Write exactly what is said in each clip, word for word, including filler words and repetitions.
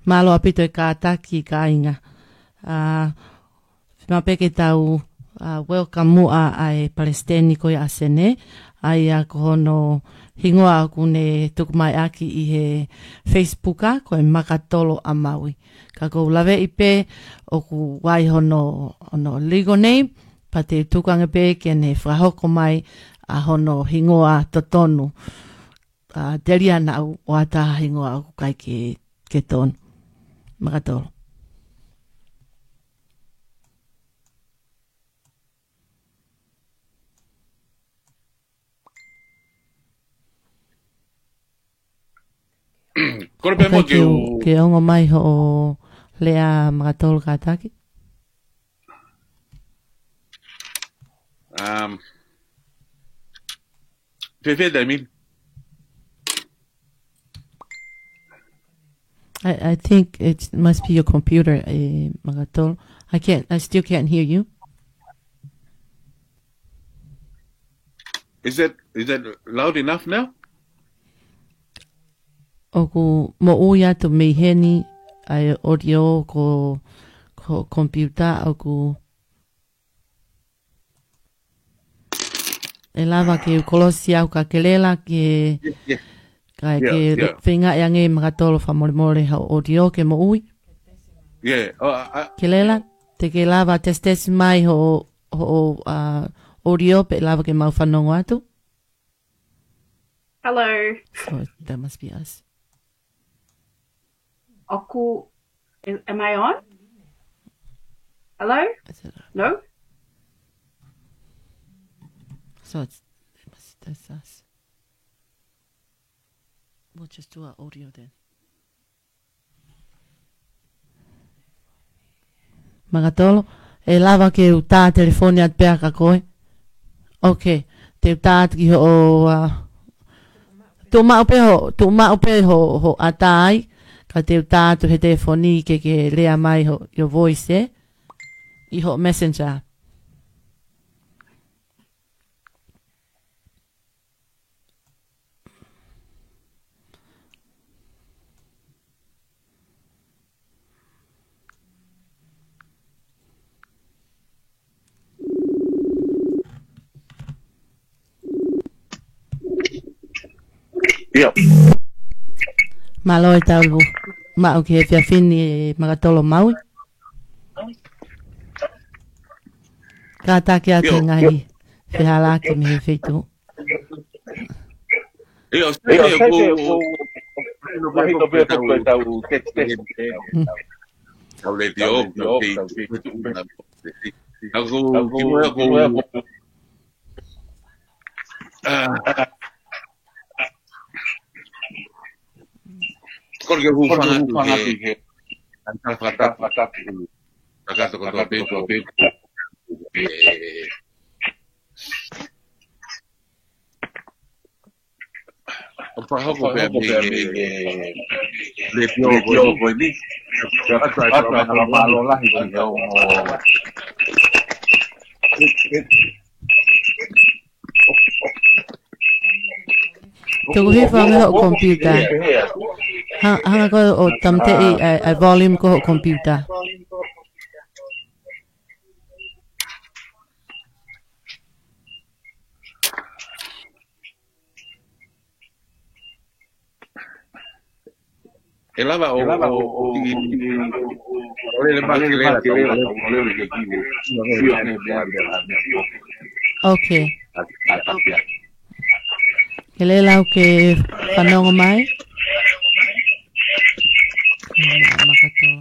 Mālō ʻaupito e kātaki kāinga. ʻA, fiemaʻu pē ke tau, ʻa, welcome muʻa ʻa e Palesiteni ko ia ʻa Senē, ʻa ia ko hono hingoa ʻoku ne tuku mai ʻaki ʻi he Facebook ʻa, ko e Makatolo ʻa Maui. Ka ʻoku ou laveʻi pē ʻoku ʻi ai hono, hono legal name, pea te u tuku ange pē ke ne fakahoko mai ʻa hono hingoa totonu. ʻA, telia naʻa ʻoku ʻi ai ha hingoa ʻoku ʻikai ke, ke tonu. Makatolo. Kole pē mo ke u, ke ongo mai hoʻo lea Makatolo kātaki. Um, Fēfē taimi? I, I think it must be your computer, eh, Makatolo. I can't, I still can't hear you. Is that, is that loud enough now? ʻOku moʻui atu mei heni ʻa e audio ko, ko computer ʻoku ʻe lava ke u kolosi au ka Kelela ke, yeah, yeah, ka ke feingaʻi ange Makatolo fakamolemole hoʻo audio ke moʻui. Yeah, uh, I, Kelela, te ke lava tesitesi mai hoʻo, hoʻo, uh, audio pea lava ke mau fanongo atu. Hello. So that must be us. ʻOku, am I on? Hello? Is it on? No? So it's, it must, that's us. We'll just do our audio then. Makatolo, ʻe lava ke u tā telefoni atu pē kia koe? Okay, te u tā atu ki hoʻo, uh, tuʻu maʻu pē hoʻo, tuʻu maʻu pē hoʻo, hoʻo ʻatā ai, ka te u tā atu he telefoni ke ke lea mai hoʻo, your voice, eh? ʻI hoʻo messenger. ʻIo. Mālō e tau maʻu ki he efiafi ni, Makatolo Maui. Kātaki atu he ngaahi fehālaaki mei he feituʻu. ʻIo, sai pē ʻoku mahino pē ʻoku tau test, test. Tau letiō, tau test. Ka ko e kimuʻa ko e, ah, ko e ke hūfanga atu he, ʻa e fakatapu. Fakatapu kotoa pē. Eh, ʻo fakahoko pē mei he letiō ko eni. Atu ai pē mālō lahi ki he ongo. Tuku hifo ange hoʻo computer. Ha-, hanga koe ʻo tāmateʻi ʻa e, ʻa e volume ko hoʻo computer. ʻE lava ʻo, ʻo, ʻo, ʻo, ʻo lele mai Kelela, tau lele, tau lele ke kimu. Sio ne mea, mea, mea, mea. Okay. Kelela, ʻoku ke fanongo mai? Ē, makatoa.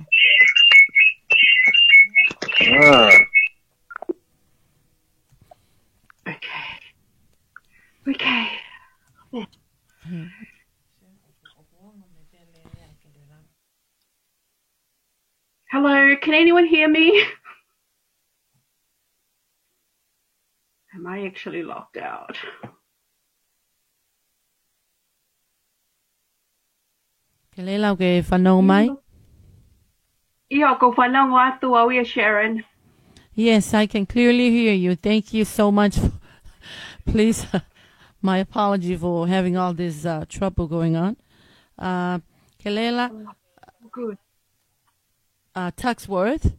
Ah. Okay. Okay. Hello, can anyone hear me? Am I actually locked out? Kelela, ʻoku ke fanongo mai? ʻIo, ʻoku ou fanongo atu au ia, Sharon. Yes, I can clearly hear you. Thank you so much. Please, my apology for having all this, uh, trouble going on. Uh, Kelela, good. Uh, Tuxworth,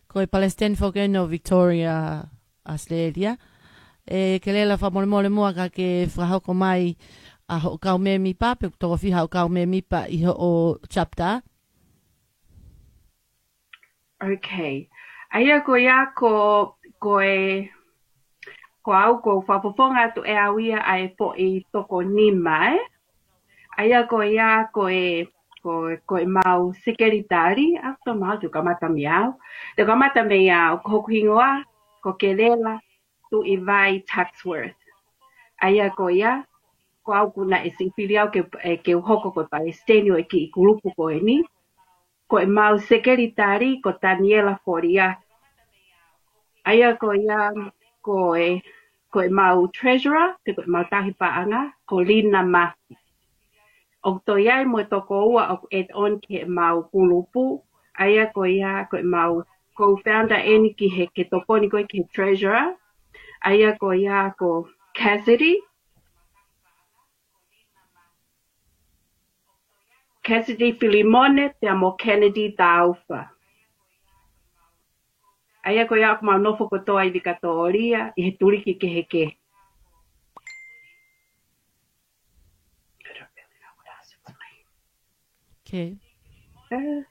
ko e palesiteni foki eni ʻo Victoria, Australia. ʻE Kelela, fakamolemole muʻa ka ke fakahoko mai ʻa hoʻo kau mēmipa, pe ʻoku toko fiha hoʻo kau mēmipa ʻi hoʻo chapter. Okay. ʻA ia ko ia ko, ko e, ko au ʻoku ou fakafofonga atu ʻe au ia ʻa e foʻi toko nima, ē? ʻA ia ko ia ko e, ko, ko ʻemau sekelitali, ʻa, tō mau te u kamata mei au. Te u kamata mei au, ko hoku hingoa, ko Kelela Tuʻivai Tuxworth. ʻA ia ko ia, ko au ʻoku naʻe siʻi fili au ke, ē, ke u hoko ko e palesiteni ʻo e kiʻi kulupu ko eni. Ko ʻemau sekelitali ko Taniela Folia. ʻA ia ko ia ko e, ko ʻemau treasurer, pe ko ʻemau tauhi paʻanga, ko Lina Mafi. ʻOku toe ʻi ai mo e toko ua ʻoku add on ki heʻemau kulupu. ʻA ia ko ia ko ʻemau co-founder eni ki he, ke tokoni ko ē ki he treasurer. ʻA ia ko ia ko Cassidy. Cassidy Filimone, pea mo Kennedy Taufa. ʻA ia ko ia ʻoku mau nofo kotoa ʻi Vikatōlia, ʻi he tuliki kehekehe. Okay. Eh.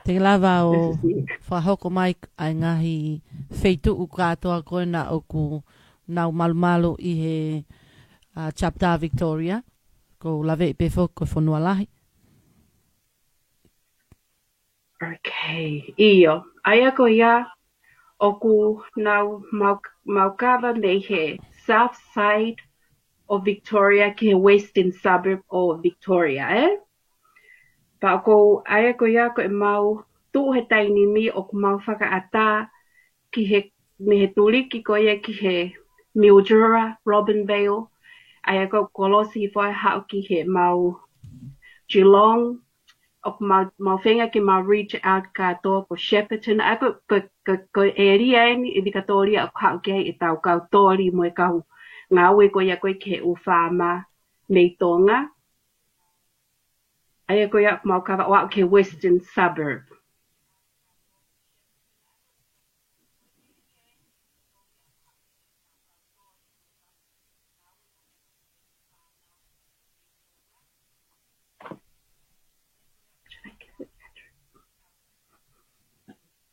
Te ke lava ʻo fakahoko mai ʻa e ngaahi feituʻu kātoa ko ena ʻoku nau malumalu ʻi he, uh, chapter Victoria, ʻoku ou laveʻi pē foki ko e fonua lahi. Okay, ʻio. ʻA ia ko ia, ʻoku nau mau, mau kava mei he south side ʻo Victoria ki he western suburb ʻo Victoria, ē? Pea ʻoku, ʻa ia ko ia ko ʻemau tuʻu he taimi ni ʻoku mau fakaʻatā ki he, mei he tuliki ko ia ki he Mildura, Robin Vale, ʻa ia ko e kolosi foʻi haʻu ki heʻemau Geelong, ʻoku mau, mau feinga ke mau reach out kātoa ko Shepparton, ʻa ia ko, ko, ko, ko e area eni ʻi Vikatōlia ʻoku haʻu ki ai ʻetau kau toli mo e kau ngāue ko ia ko ē ki he ʻū faama mei Tonga. ʻA ia ko ia ʻoku mau kava ʻo aʻu ki he western suburb.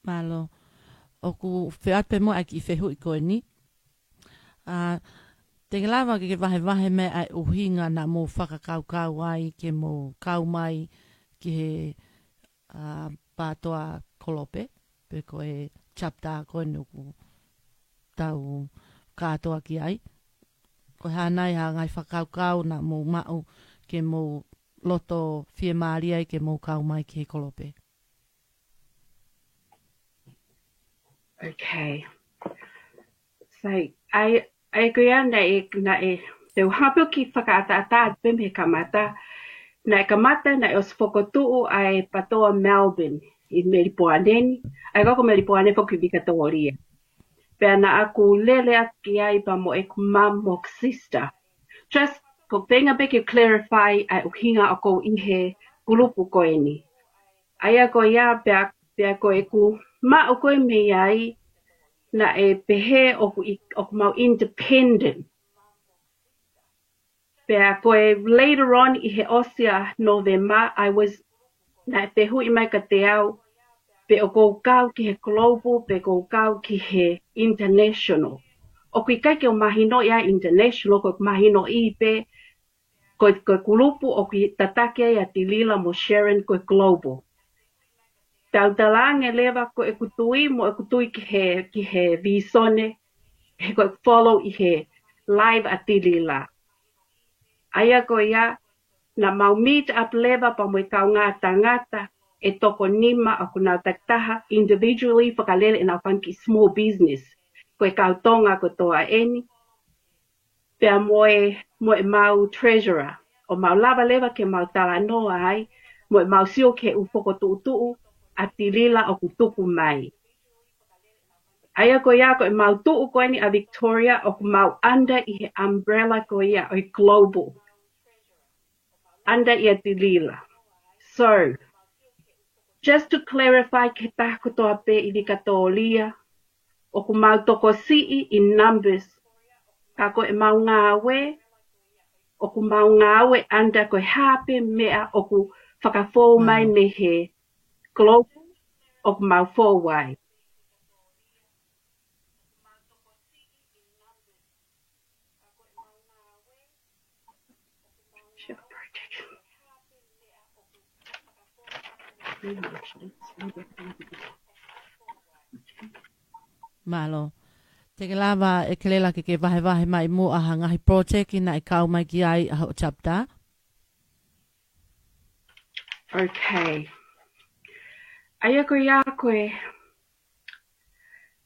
Mālō. ʻOku fie ʻoatu pē muʻa ʻa e kiʻi fehuʻi ko eni. ʻA, te ke lava ke ke vahevahe mai ʻa e ʻuhinga naʻa mou fakakaukau ai ke mou kau mai ki he, ʻa, pātoa kolope, pe ko e chapter ko eni ʻoku tau kātoa ki ai. Ko e hā nai ha ngaahi fakakaukau naʻa mou maʻu ke mou loto fiemālie ai ke mou kau mai ki he kolope? Okay. Sai, ʻa ia, ʻa ia ko ia naʻe, naʻe, te u hanga pē ʻo kiʻi fakaʻataʻatā pē mei he kamata. Naʻe kamata, naʻe ʻosi fokotuʻu ʻa e pātoa Melbourne ʻi Melipoane ni. ʻA ia ko Melipoane foki Vikatōlia. Pea naʻa ku lele atu ki ai pea mo ʻeku mum mo ʻeku sister. Just, ʻoku ou feinga pē ke clarify ʻa e ʻuhinga ʻoku ou ʻi he kulupu ko eni. ʻA ia ko ia pea, pea ko ʻeku maʻu ko ē mei ai, naʻe pehē ʻoku, ʻoku mau independent. Pea ko e later on ʻi he ʻosi ʻa November, I was, naʻe fehuʻi mai kiate au, pe ʻoku ou kau ki he global, pe ʻoku ou kau ki he international. ʻOku ʻikai ke u mahinoʻi ʻa e international, ko e mahinoʻi pē, ko, ko e kulupu ʻoku tataki ai ʻa Tilila mo Sharon ko e global. Tau talaange leva ko ʻeku tui mo ʻeku tui ki he, ki he visone, he ko e follow ʻi he live ʻa Tilila. ʻA ia ko ia, naʻa mau meet up leva pea mo e kaungā tangata ʻe toko nima ʻoku nau takitaha individually fakalele ʻenau fanga kiʻi small business. Ko e kau Tonga kotoa eni. Pea mo e, mo e mau treasurer. ʻO mau lava leva ke mau talanoa ai, mo e mau sio ki he ʻū fokotuʻutuʻu ʻa Tilila ʻoku tuku mai. ʻA ia ko ia ko e mau tuʻu ko eni ʻa Victoria ʻoku mau under ʻi he umbrella ko ia ʻo e global. Under ʻia Tilila. So, just to clarify ki he taha kotoa pē ʻi Vikatōlia, ʻoku mau tokosiʻi in numbers. Ka ko e mau ngāue, ʻoku mau ngāue under ko e hā pē meʻa ʻoku fakafou mai mei he global, ʻoku mau fou ai. Mālō. Te ke lava ʻEkelea ke ke vahevahe mai muʻa ha ngaahi project naʻe kau mai ki ai ʻa hoʻo chapter? Okay. ʻA ia ko ia ko e,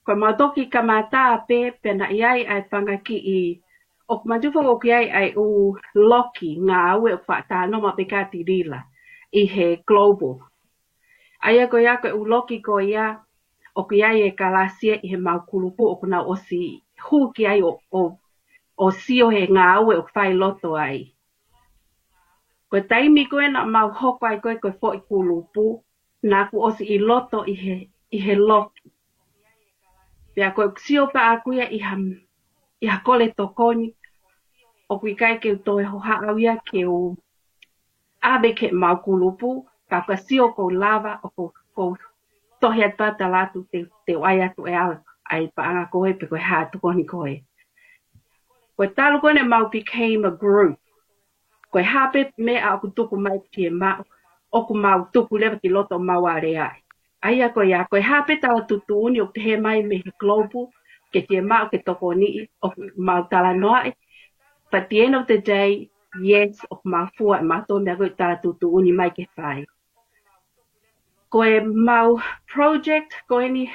ko e mau toki kamata pē, pea naʻe ʻi ai ʻa e fanga kiʻi, ʻoku mau tui foki ʻoku ʻi ai ʻa e ʻū loki ngāue ʻoku faʻa talanoa mai pē kia Tilila ʻi he global. ʻA ia ko ia ko e ʻū loki ko ia, ʻoku ʻi ai e kalasi ʻi he mau kulupu ʻoku nau ʻosi hū ki ai ʻo, ʻo, ʻo sio he ngāue ʻoku fai ʻi loto ai. Ko e taimi ko ē naʻa mau hoko ai ko ē ko e foʻi kulupu, naʻa ku ʻosi ʻi loto ʻi he, ʻi he loki. Pea ko e sio pē ʻaʻaku ia ʻi ha, ʻi ha kole tokoni, ʻoku ʻikai ke u toe hohaʻa au ia ke u ʻave ki he mau kulupu, ka ka sio ʻoku ou lava, ʻoku ou, ʻoku ou tohi atu pē ʻa e tala atu te, te u ʻai atu ʻe au ʻa e paʻanga ko ē pe ko e hā tokoni ko ē. Ko e talu ko ē naʻa mau became a group. Ko e hā pē meʻa ʻoku tuku mai ki he mau, ʻoku mau tuku leva ki loto mau aleaʻi. ʻA ia ko ia, ko e hā pē tala tuʻutuʻuni ʻoku pehē mai mei he global, ke ke maʻu ke tokoniʻi, ʻoku mau talanoaʻi. But at the end of the day, yes, ʻoku mau fua ʻe mautolu meʻa ko ē tala tuʻutuʻuni mai ke fai. Ko e mau project ko eni ʻi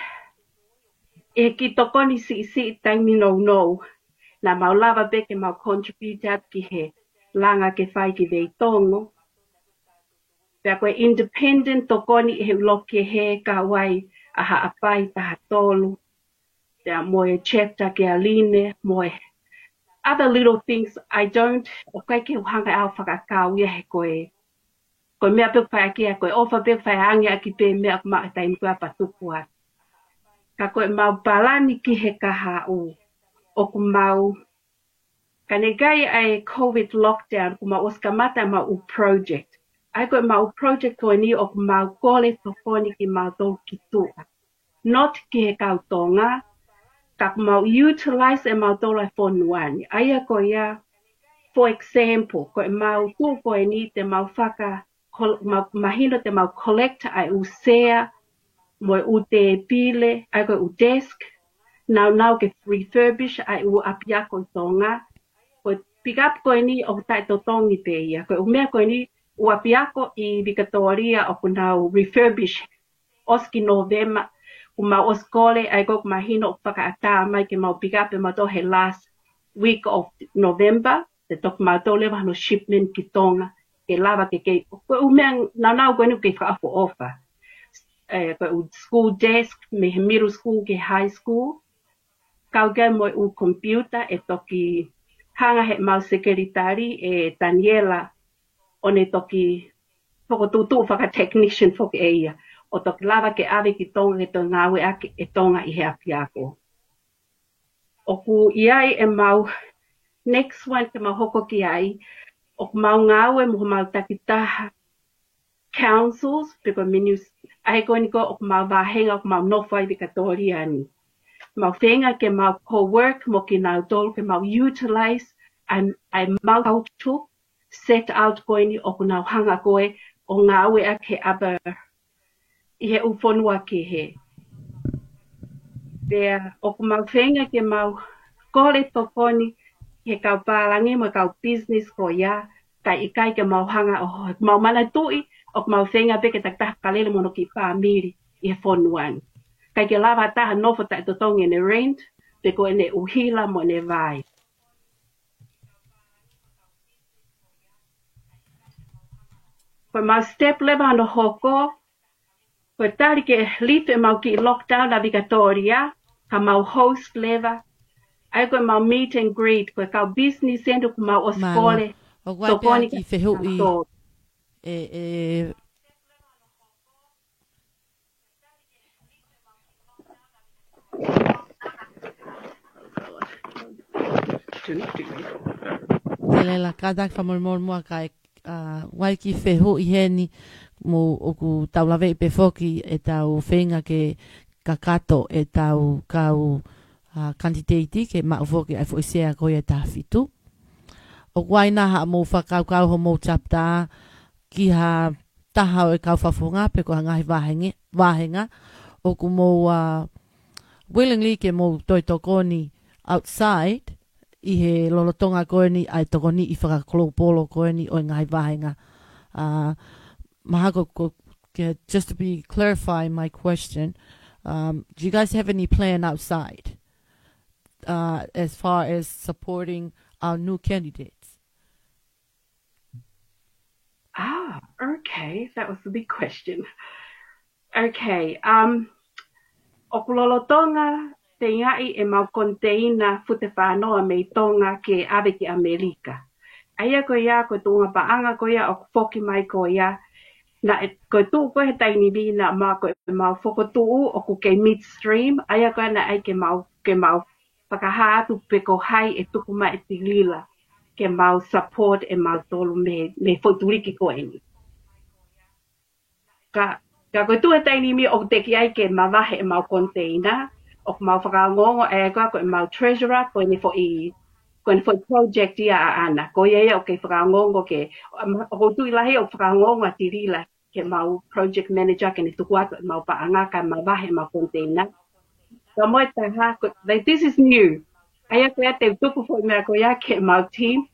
he kiʻi tokoni siʻisiʻi taimi nounou. Naʻa mau lava pē ke mau contribute atu ki he langa ke fai ki Veitongo. Pea ko e independent tokoni ʻi he ʻū loki he kau ai ʻa Haʻapai taha tolu. Pea mo e chapter kia Line, mo e other little things I don't, ʻoku ʻikai ke u hanga ʻe au fakakau ia he ko e, ko e meʻa pē ʻoku fai ʻaki ia, ko e ʻofa pē ʻoku fai ange ʻaki pē meʻa ʻoku maʻu he taimi ko ē pea tuku atu. Ka ko e mau palani ki he kahaʻu, ʻoku mau, ka ne ʻikai ʻa e COVID lockdown, ʻoku mau ʻosi kamata ʻemau ʻū project. ʻA ia ko ʻemau project ko eni ʻoku mau kole tokoni kimautolu ki tuʻa. Not ki he kau Tonga, ka ʻoku mau utilize ʻemautolu ʻa e fonua ni. ʻA ia ko ia, for example, ko ʻemau tuʻu ko eni te mau faka, kol-, ma-, mahino te mau collect ʻa e ʻū sea, mo e ʻū tēpile, ʻa ia ko e ʻū desk, naunau ke refurbish ʻa e ʻū ʻapiako ʻi Tonga. Ko e pick up ko eni ʻoku taʻetotongi pē ia. Ko e ʻū meʻa ko eni ʻū ʻapiako ʻi Vikatōlia ʻoku nau refurbish ʻosi ki Novema, ʻoku mau ʻosi kole, ʻa ia ko ʻeku mahino ʻoku fakaʻatā mai ke mau pick up ʻemautolu he last week of November, te toki mautolu leva hono shipment ki Tonga, ke lava ke kei, ko e ʻū meʻa naunau ko eni ʻoku kei fakaʻofoʻofa. ʻE, ko e ʻū school desk, mei he middle school ki he high school, kau ki ai mo e ʻū computer, ʻe toki hanga he mau sekelitali, ʻe Taniela, ʻo ne toki fokotuʻutuʻu faka-technician foki ʻe ia, ʻo toki lava ke ʻave ki Tonga ke toe ngāueʻaki ʻe Tonga ʻi he ʻapiako. ʻOku ʻi ai ʻemau next one ke mau hoko ki ai, ʻoku mau ngāue mo homau takitaha councils, pe ko e minis-, ʻa ia ko eni ko ʻoku mau vāhenga ʻoku mau nofo ai Vikatōlia ni. Mau feinga ke mau co-work mo kinautolu ke mau utilize ʻa, ʻa ʻemau culture set out ko eni ʻoku nau hanga ko ē ʻo ngāueʻaki he ʻapa ʻi he ʻū fonua kehe. Pea ʻoku mau feinga ke mau kole tokoni he kau pālangi mo e kau business ko ia, kae ʻikai ke mau hanga ʻo, mau manatuʻi, ʻoku mau feinga pē ke takitaha kalele mo hono kiʻi fāmili ʻi he fonua ni. ʻIkai ke lava ha taha nofo taʻetotongi ʻene rent, pe ko ʻene ʻuhila mo ʻene vai. Ko ʻemau step leva hono hoko, ko e tali ke lift ʻemau kiʻi lockdown ʻa Vikatōlia, ka mau host leva, ʻa ia ko ʻemau meet and greet, ko e kau business eni ʻoku mau ʻosi Mālō. Kole, ʻOku ʻi ai pē tokoni ki he fehuʻi. Tō. ʻE, ʻe, Kelela, kātaki fakamolemole muʻa kae, ʻa, ʻoku ʻi ai e kiʻi fehuʻi heni mo ʻoku tau laveʻi pē foki ʻetau feinga ke kakato ʻetau kau, ʻa, kanititeiti ke maʻu foki ʻa e foʻi sea ko ia ʻe taha fitu. ʻOku ʻi ai nai haʻamou fakakaukau homou chapter ki ha taha ʻo e kau fakafofonga pe ko ha ngaahi vāhenga, vāhenga ʻoku mou, ʻa, willingly ke mou toe tokoni outside ʻi he lolotonga ko eni ʻa e tokoniʻi fakakolopolo ko eni ʻo e ngaahi vāhenga. ʻA, mahalo ko, ko, ke, just to be clarify my question, um, do you guys have any plan outside, uh, as far as supporting our new candidates? Ah, okay. That was the big question. Okay. Um, ʻoku lolotonga feingaʻi ʻemau koniteina fute fānoa mei Tonga ke ʻave ki ʻAmelika. ʻA ia ko ia ko e tuʻunga paʻanga ko ia ʻoku foki mai ko ia. Naʻe, ko e tuʻu ko ē he taimi ni naʻa mau, ko ʻemau fokotuʻu ʻoku kei midstream. ʻA ia ko ia naʻe ʻai ke mau, ke mau fakahā atu pe ko hai ʻe tuku mai e tilila ke mau support ʻemautolu mei, mei he foʻi tuliki ko eni. Ka, ka ko e tuʻu he taimi ni ʻoku teʻeki ai ke mavahe ʻemau koniteina, ʻoku mau fakaongoongo ʻa ia ko ē ko ʻemau treasurer, ko ʻene foʻi, ko ʻene foʻi project ia ʻaʻana. Ko ia ia ʻoku kei fakaongoongo ke, ʻoku ou tui lahi ʻoku fakaongoongo ʻa Tilila ke mau project manager ke ne tuku atu ʻemau paʻanga kae mavahe ʻemau koniteina. Ka mo e taha, ko, like, this is new. ʻA ia ko ia te u tuku foʻi meʻa ko ia ki heʻemau team.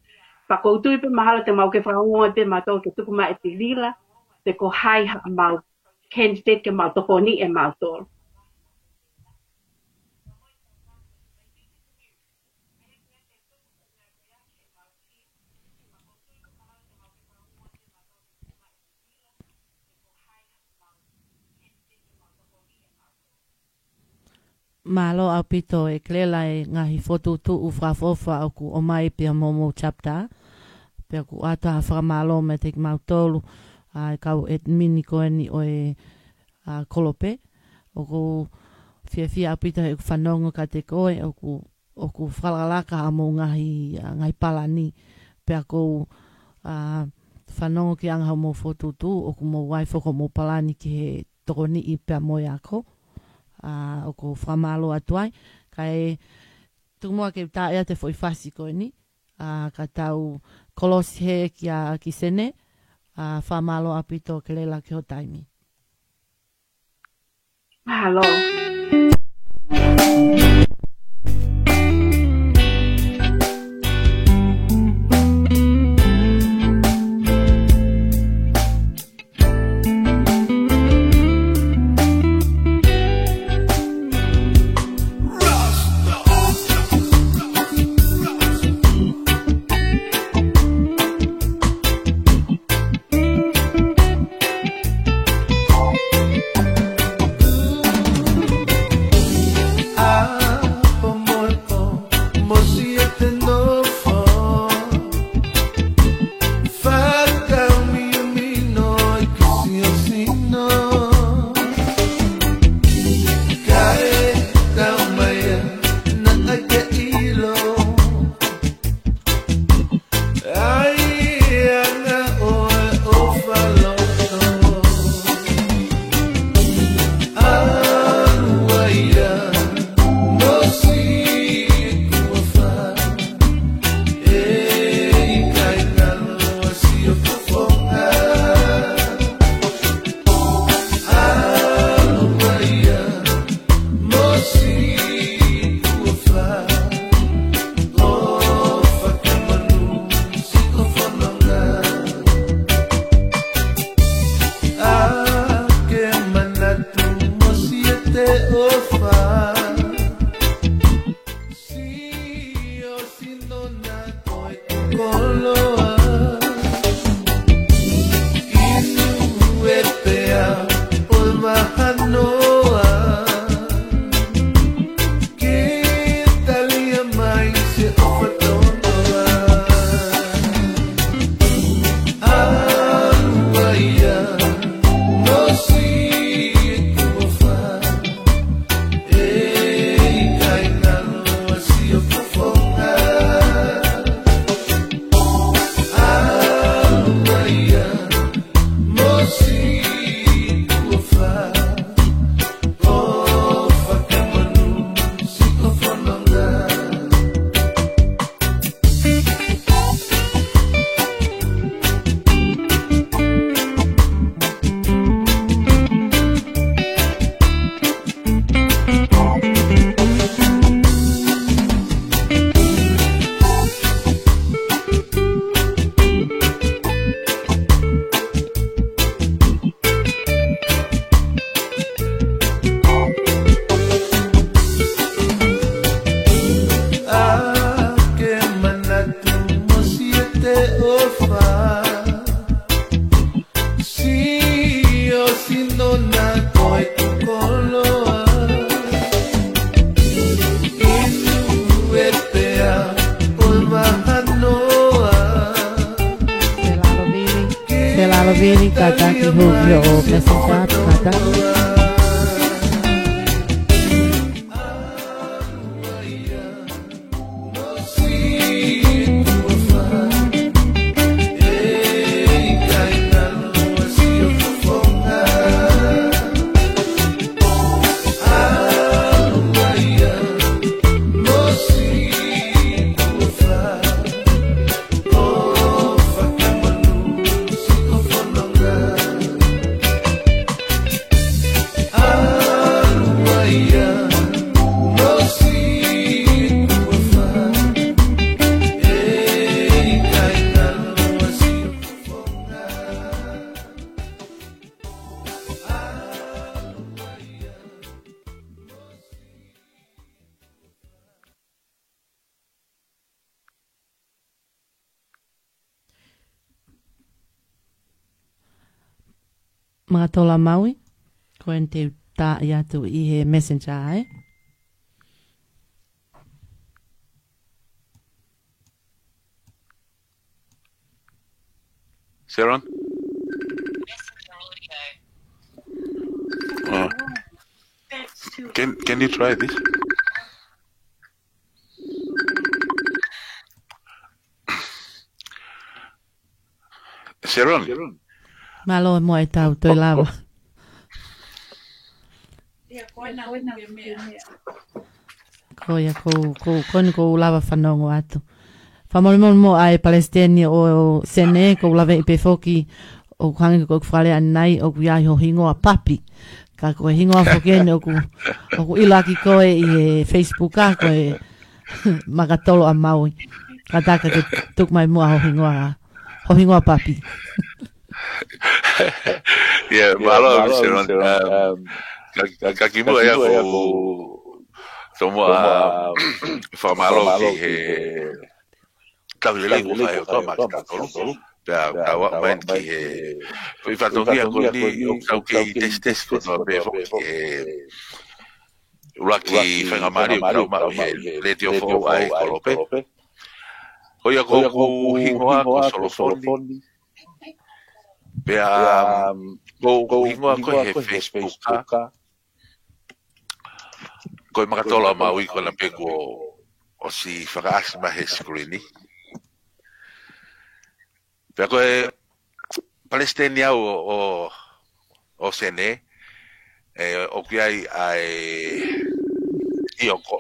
Pea ʻoku ou tui pē mahalo te mau kei fakaongoongo pē mautolu ke tuku mai e tilila, pe ko hai haʻamau candidate ke mau tokoniʻi ʻemautolu. Mālō ʻaupito ʻe Kelela e ngaahi fokotuʻutuʻu fakaʻofoʻofa ʻoku ʻomai pea mo homou chapter. Pea ʻoku ʻoatu ha fakamālō meiate kimautolu, ʻa e kau admin ko eni ʻo e, ʻa, kolope. ʻOku ou fiefia ʻaupito heʻeku fanongo kiate koe, ʻoku ʻoku fakalakalaka ʻa homou ngaahi, ʻa, ngaahi palani. Pea ʻoku ou, ʻa, fanongo ki he anga hoʻomou fokotuʻutuʻu, ʻoku mou ʻai foki hoʻomou palani ki he tokoniʻi pea mo e ako. ʻA, ʻoku ou fakamālō atu ai. Kae tuku muʻa ke u tā ʻe au e foʻi fasi ko eni. ʻA, ka tau kolosi hē kia Kisene. ʻA, fakamālō ʻaupito Kelela ki hoʻo taimi. Mahalo. Te lalo vili kātaki, hū ki hoʻo messenger kātaki. Makatolo ʻa Maui, ko eni te u tā atu ʻi he messenger, ē. Sharon? Oh. Can, can you try this? Sharon. Mālō mo e tau toe lava. Ko ia, ko, ko, ko eni ʻoku ou lava fanongo atu. Fakamolemole mo e Palesiteni ʻo, ʻo Senē, ʻoku ou lave pē foki, ʻoku hangē ko ʻeku fakalea ʻanenai, ʻoku ʻi ai ho hingoa Papi. Ka ko e hingoa foki eni ʻoku, ʻoku ʻiloʻaki koe ʻi he Facebook, ʻa, ko e Makatolo ʻa Maui. Kātaki ke tuku mai muʻa ho hingoa, ho hingoa Papi. Yeah, mālō, mālō, Mister Ron. Um, ka, ka, ka kimuʻa ia ʻoku ou tomuʻa fakamālō ki he tauhi lelei kuo fai ʻe he ʻOtua maʻa kitautolu. Pea kau mai ki he foʻi fatongia ko eni ʻoku tau kei tesitesi kotoa pē foki ki he ʻuluaki faingamālie ʻoku tau maʻu he letiō foʻou ʻa e kolope. Ko ia ko hoku hingoa ko Solofoni. Pea ko hoku hingoa ko ē he Facebook ko e Makatolo ʻa Maui, ko ena pē kuo ʻosi fakaʻasi mai he sikulini. Pea ko e Palesiteni au ʻo, ʻo, ʻo Senē, ē, ʻoku ʻi ai ʻa e ʻioko.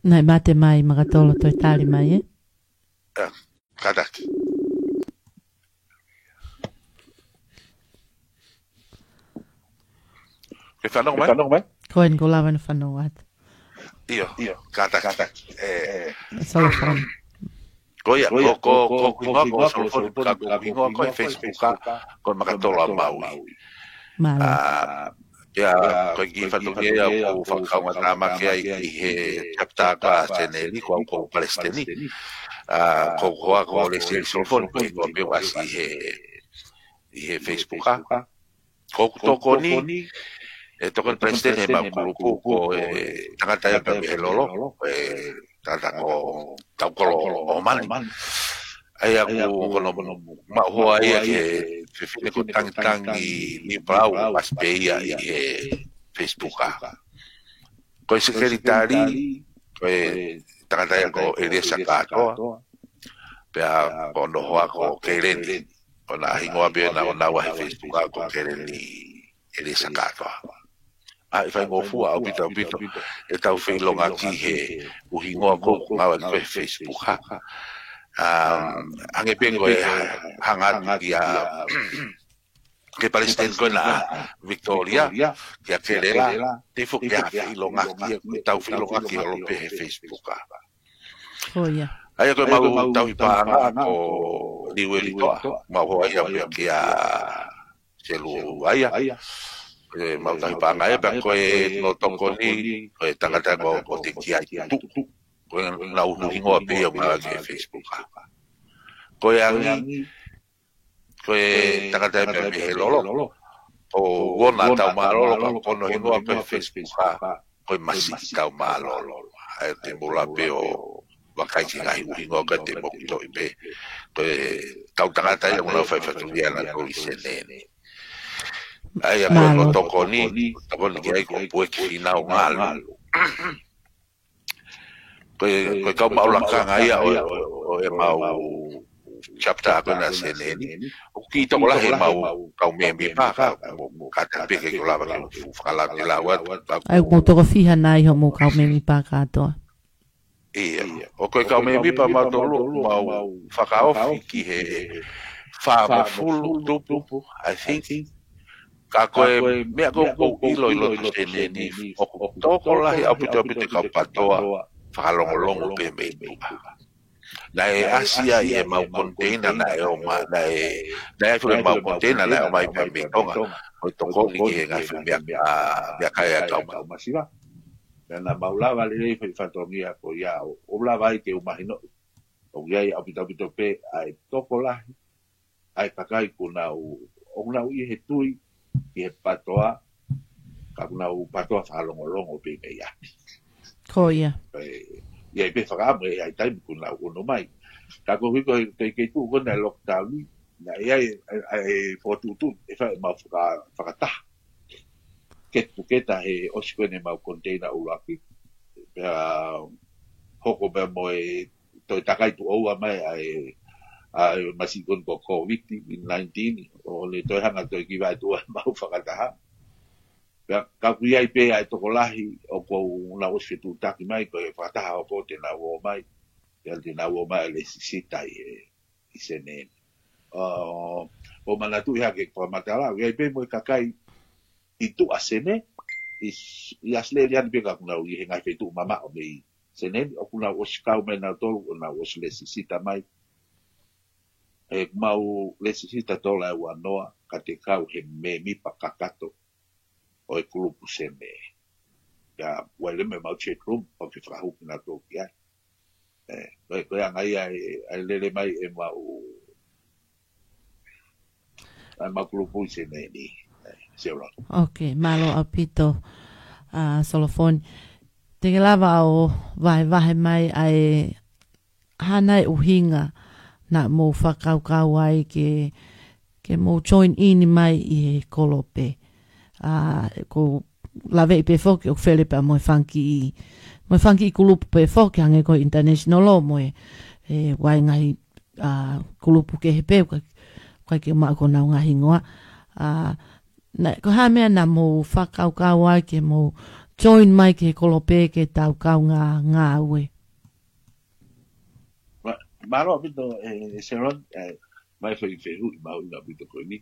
Naʻe mate mai Makatolo, toe tali mai, ē? Ē, kātaki. Ke fanongo mai? Fanongo mai? Ko eni ʻoku ou lava ʻo fanongo atu. ʻIo, ʻio, kātaki. Ē, Solofoni. Ko ia, ko, ko, ko hoku hingoa ko Solofoni, ka ko hoku hingoa ko ē he Facebook ko e Makatolo ʻa Maui. Mālō. ʻA, ia, ko e kiʻi fatongia ia ʻoku ou fakakaungātāmaki ai ʻi he chapter ko ē ʻa Senē ni, ko au ko e Palesiteni. ʻA, ko hoku hoa ko Lesieli Solofoni, ko e hingoa pē ʻoku ʻasi ʻi he, ʻi he Facebook. Ko hoku tokoni, ʻe tokoni Palesiteni he maʻu kulupu ko e tangata ia pē mei he Lolo, ko e tangata ko Taukolo ʻOmani. ʻA ia ʻoku ou maʻu hoa ia ki he fefine ko Tangitangi Niupalau, ʻasi pē ia ʻi he Facebook. Ko e sekelitali, ko e tangata ia ko ʻEliesa Kātoa. Pea ko hono hoa ko Keileni. Ko ʻena hingoa pē ʻoʻona ʻonaua he Facebook ko Keileni ʻEliesa Kātoa. ʻA, ʻe faingofua ʻaupito, ʻaupito ʻetau feʻilongaki he ʻū hingoa ko ē ʻoku ngāueʻaki he Facebook. Um, hangē pē ko e hanga atu kia, ki he Palesiteni ko ena ʻa Victoria, kia Kelela, te u foki ʻo feʻilongaki, ʻetau feʻilongaki holo pē he Facebook. Ko ia. ʻA ia ko e maʻu tauhi paʻanga ko Liueli Toa, maʻu hoa ia pē kia Selu Aia. Ko e maʻu tauhi paʻanga ia, pea ko hono tokoni, ko e tangata ko, ko Tekiai Tuʻu. Ko ʻena ʻū hingoa pē ia ʻoku ngāueʻaki he Facebook. Ko e angi, ko e tangata ia mei he Lolo. Ko Uona Taumālolo, ka ko hono hingoa ko ē he Facebook ko ko e masiʻi tau mālōlō. ʻA ia te mou lava pē ʻo vakai ki he ngaahi ʻuhinga ʻoku ʻikai te mou kiʻi toʻo pē. Ko e kau tangata ia ʻoku nau fai fatongia ʻanautolu ʻi Senē ni. ʻA ia ko e Mālō. Tokoni, tokoni ki ai ko Pueki Fīnau Ngalu. Ko e, ko e kau maʻu lakanga ia ʻo, ʻo, ʻo e mau chapter ko ena Senē ni. ʻOku kiʻi tokolahi ʻemau kau mēmipa ka, ka te pehē ke ʻikai ke u lava ke u fakalautelau atu. ʻA ia ʻoku mou toko fiha nai hoʻomou kau mēmipa kātoa? ʻIo. ʻOku ko e kau mēmipa mautolu ʻoku mau fakaofi ki he fāngofulu tupu, I think. Ka ko e meʻa ko ē ʻoku ou ʻilo ʻi loto Senē ni, ʻoku tokolahi ʻaupito ʻaupito e kau PTOA fakalongolongo pē mei tuʻa. Naʻe ʻasi ia ʻi heʻemau container naʻe ō mai, naʻe, naʻe ʻi ai foki ʻemau container naʻe ō mai pē mei Tonga, ʻo tokoni ki he ngaahi meʻa, ʻa, meʻakai ʻa e kau masiva. Pea naʻa mau lava lelei e fatongia ko ia ʻo, ʻo lava ai ke u mahinoʻi ʻoku ʻi ai ʻaupito ʻaupito pē ʻa e tokolahi ʻa e kakai ʻoku nau, ʻoku nau ʻi he tui ki he PTOA, ka ʻoku nau PTOA fakalongolongo pē mei ʻapi. Ko ia. ʻE, ʻi ai pē fakaʻamu ʻe ʻi ai taimi ʻoku nau ʻunu mai. Ka ko e ʻuhi ko e, ko e kei tuʻu ko ena e lockdown ni, naʻe ʻi ai e, e, e fokotuʻutuʻu ʻe fai ʻemau faka-, fakataha. Get together he ʻosi ko ena ʻemau container ʻuluaki. Pea hoko pea mo e toe takai tuʻo ua mai ʻa e, ʻa e masiʻi ko eni ko COVID nineteen, ʻo ne toe hanga toe kiʻi vaetuʻu ʻemau fakataha. Pea ka ʻoku ʻi ai pē ʻa e tokolahi ʻoku nau ʻosi fetuʻutaki mai, ko e fakataha hoko te nau ō mai, pea te nau ō mai ʻo lesisita ʻi he, ʻi Senē ni. ʻO, ʻo manatuʻi hake fakamatala, ʻoku ʻi ai pē mo e kakai ʻi tuʻa Senē, ʻi, ʻi ʻAositelēlia ni pē ka ʻoku nau ʻi he ngaahi feituʻu mamaʻo mei Senē ni, ʻoku nau ʻosi kau mai nautolu, ʻo nau ʻosi lesisita mai. ʻE mau lesisita tola e ua noa, ka te kau he mēmipa kakato ʻo e kulupu Senē. Pea ʻoku ʻi ai leva ʻemau chat room, ʻoku ke fakahū kinautolu ki ai. ʻE, ko e, ko e anga ia ʻe, ʻe lele mai ʻemau, ʻemau kulupu ʻi Senē ni. ʻE, Sarah. Ok, mālō ʻaupito, ʻa, Solofoni. Te ke lava ʻo vahevahe mai ʻa e hā nai e ʻuhinga naʻa mou fakakaukau ai ke, ke mou join in mai ʻi he kolope. ʻA, ʻoku ou laveʻi pē foki ʻoku fele pē mo e fanga kiʻi, mo e fanga kiʻi kulupu pē foki hangē ko e international ʻo mo e, ʻe, ʻoku ʻi ai ngaahi, ʻa, kulupu kehe pē, ʻoku ʻikai, ʻikai ke maʻu ko honau ngaahi hingoa. ʻA, naʻe, ko e hā e meʻa naʻa mou fakakaukau ai ke mou join mai ki he kolope ke tau kaungā ngāue? Mā-, mālō ʻaupito, ʻe, ʻe Sharon, ʻe, mai fai fehuʻi mahuʻinga ʻaupito ko eni.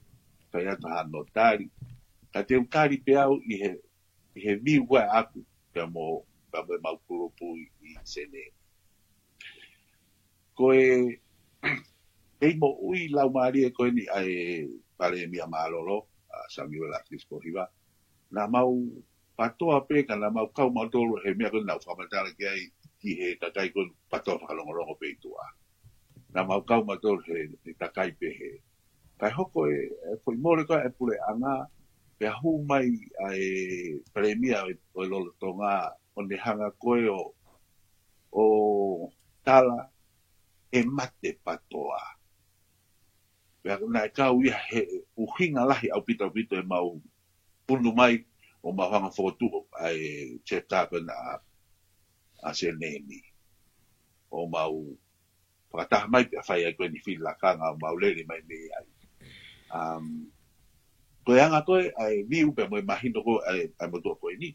Fai atu hano tali. Ka te u tali pē au ʻi he, ʻi he view ko ē ʻaʻaku, pea mo, pea mo ʻemau kulupu ʻi, ʻi Senē. Ko e, kei moʻui laumālie ko eni ʻa e Palēmia Mālōlō, ʻa Samuela Atuisikōhiva. Naʻa mau PTOA pē ka naʻa mau kau mautolu he meʻa ko ē naʻa ku fakamatala ki ai ki he kakai ko ē PTOA fakalongolongo pē ʻi tuʻa. Naʻa mau kau mautolu he, he kakai pehē. Kae hoko e, e foʻi mole ko ē e puleʻanga, pea hū mai ʻa e Palēmia ʻo e, ʻo e lolotonga ʻo ne hanga ko ē ʻo, ʻo tala ʻe mate PTOA. Pea naʻe kau ia he ʻuhinga lahi ʻaupito ʻaupito ʻemau ʻunu mai ʻo mau hanga fokotuʻu ʻa e chapter ko ena ʻa, ʻa Senē ni. ʻO mau fakataha mai pea fai ai ko eni fili lakanga ʻo mau lele mai mei ai. Um, ko e anga ko ē ʻa e view pea mo e mahino ko ē ʻa e, ʻa e motuʻa ko eni.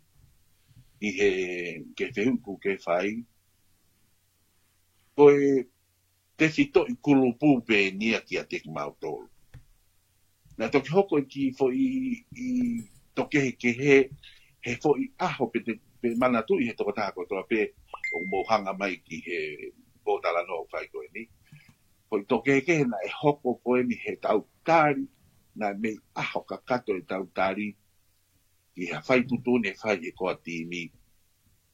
ʻI he, ki he fehuʻi kuo ke fai. Ko e tefitoʻi kulupu pē eni ia kiate kimautolu. Naʻe toki hoko e kiʻi foʻi, ʻi tokehekehe, he foʻi ʻaho pē te, pē manatuʻi he tokotaha kotoa pē ʻoku mou hanga mai ki he pōtalanoa ʻoku fai ko eni. Foʻi tokehekehe naʻe hoko ko eni he tau tali, naʻe mei ʻaho kakato e tau tali, ki ha fai tuʻutuʻuni ʻe fai ʻe he core team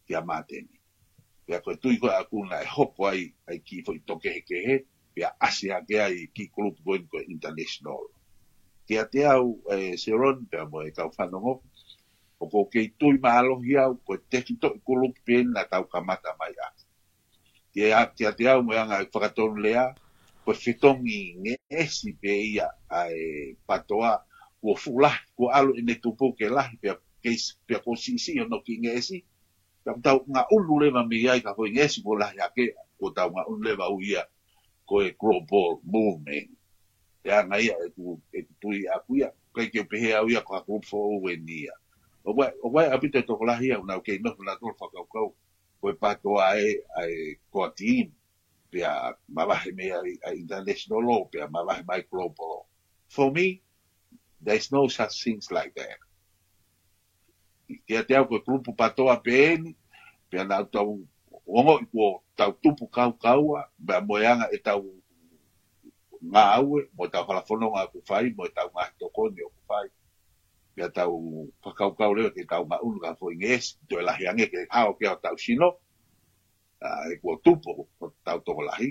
kia Māteni. Pea ko e tui ko ē ʻaʻaku naʻe hoko ai, ʻa e kiʻi foʻi tokehekehe, pea ʻasi hake ai e kiʻi kulupu ko eni ko e international. Kiate au, ʻe Sharon, pea mo e kau fanongo, ʻo ʻOku ou kei tui mālohi au, ko e tefitoʻi kulupu pē eni naʻa tau kamata mai ʻaki. Kiate au, kiate au mo e anga e fakatonulea, ko e fetongi ngeʻesi pē ia ʻa e PTOA, kuo fuʻu lahi, kuo ʻalu ʻene tupu ke lahi, pea kei, pea kuo siʻisiʻi hono kiʻi ngeʻesi, pea tau ngaʻunu leva mei ai ka ko e ngeʻesi kuo lahi hake, kuo tau ngaʻunu leva ʻo ia ko e global movement. ʻE anga ia ʻeku, ʻeku tui ʻaku ia, ʻikai ke u pehē au ia ko ha kulupu foʻou eni ia. ʻOku ʻi ai, ʻoku ʻi ai ʻaupito e tokolahi ia ʻoku nau kei nofo nautolu ʻo fakakaukau ko e PTOA ʻa e, ʻa e core team, pea mavahe mei ai ʻa e international law, pea mavahe mai global law. For me, there's no such things like that. Kiate au ko e kulupu PTOA pē eni, pea naʻa tau ongoʻi kuo tau tupu kaukaua, pea mo e anga ʻetau ngāue, mo ʻetau hala fononga ʻoku fai, mo ʻetau ngaahi tokoni ʻoku fai. Pea tau fakakaukau leva ke tau ngaʻunu ka foʻi ngeʻesi, toe lahi ange ke hao ki hotau sino, ʻa, ʻe kuo tupu hotau tokolahi.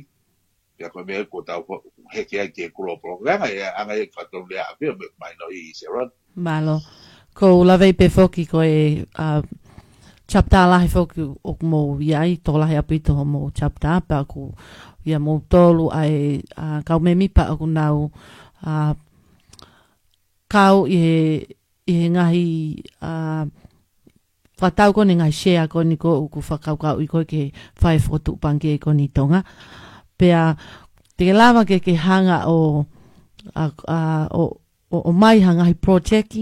Pea ko e meʻa kuo tau ko-, heke ai ki he global. Ko e anga ia, anga ia e fakatonulea ʻaku ia mo ʻeku mahino ʻi Sharon. Mālō. ʻOku ou laveʻi pē foki ko e, ʻa, chapter lahi foki ʻoku mou ʻi ai, tokolahi ʻaupito hoʻomou chapter, pea ʻoku ʻi ai moutolu ʻa e, ʻa, kau mēmipa ʻoku nau, ʻa, kau ʻi he, ʻi he ngaahi, ʻa, fakatau ko eni ngaahi sea ko eni ko ʻoku fakakaukauʻi ko ē ke fai e fokotuʻu pangikē ko eni ʻi Tonga. Pea te ke lava ke ke hanga ʻo, ʻa, ʻa, ʻo, ʻo, ʻomai ha ngaahi project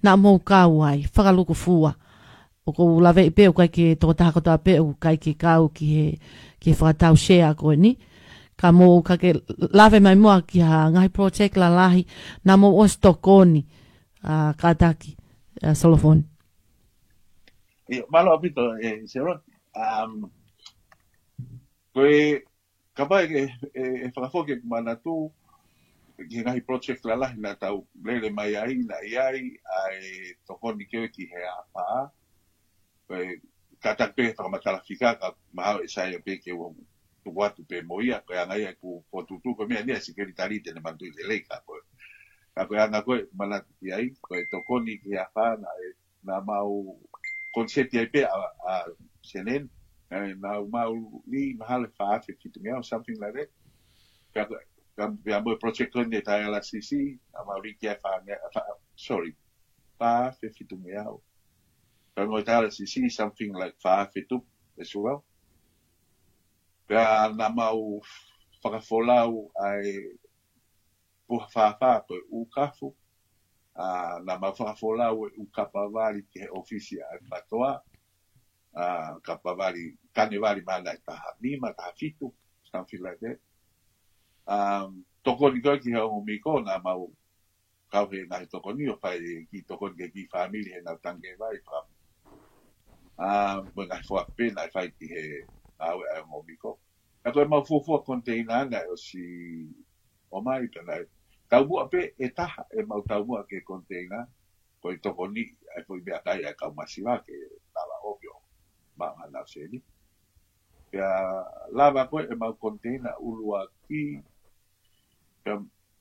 naʻa mou kau ai, fakalukufua. ʻOku ou laveʻi pē ʻoku ʻikai ke tokotaha kotoa pē ʻoku ʻikai ke kau ki he, ki he fakatau sea ko eni. Ka mou ka ke lave mai muʻa ki ha ngaahi project lalahi naʻa mou ʻosi tokoni, ʻa, kātaki, ʻa, Solofoni. ʻIo, mālō ʻaupito, ʻe, Sharon. Um, ko e, kapau ʻe, ʻe, ʻe fakafoki ʻeku manatu, ki he ngaahi project lalahi naʻa tau lele mai ai, naʻe ʻi ai ʻa e tokoni ko ē ki he afā. Ko e kātaki pē fakamatala fika, ka mahalo ʻe sai pē ke u tuku atu pē mo ia, ko e anga ia ʻeku fokotuʻutuʻu, ko e meʻa ni ʻa e sekelitali te ne manatuʻi lelei ka ko e. Ka ko e anga ko ē manatu ki ai, ko e tokoni ki he afā naʻe, naʻa mau koniseti ai pē ʻa, ʻa Senen, ē, naʻa mau lī mahalo ʻe fā afe fitu ngeau, something like that. Ka, ka, pea mo e project ko eni ʻa e dialysis, naʻa mau lī ki ai fā nge-, fā, sorry, fā afe fitu ngeau. Pea mo e dialysis, something like fā afe tupu as well. Pea naʻa mau fakafolau ʻa e puha fāfā ko e ʻū kafu. ʻA, naʻa mau fakafolau e ʻū kapavali ki he ʻōfisi ʻa e PTOA. ʻA, kapavali, kanevali mahalo ʻe taha nima, taha fitu, something like that. Um, tokoni ko ē ki he ongo miko, naʻa mau kau he ngaahi tokoni ʻo fai e kiʻi tokoni ki he kiʻi fāmili heʻenau tangi vai, faka-, ʻa, mo e ngaahi foaki pē naʻe fai ki he ngāue ʻa e ongo miko. Ka ko e mau fuofua container naʻe ʻosi ʻomai pē naʻe taumuʻa pē ʻe taha ʻemau taumuʻa ki he container, ko e tokoni ʻa e foʻi meʻakai ʻa e kau masiva ke lava ʻo ʻomai ʻo maʻu hanau seni. Pea lava ko ē ʻemau container ʻuluaki, pea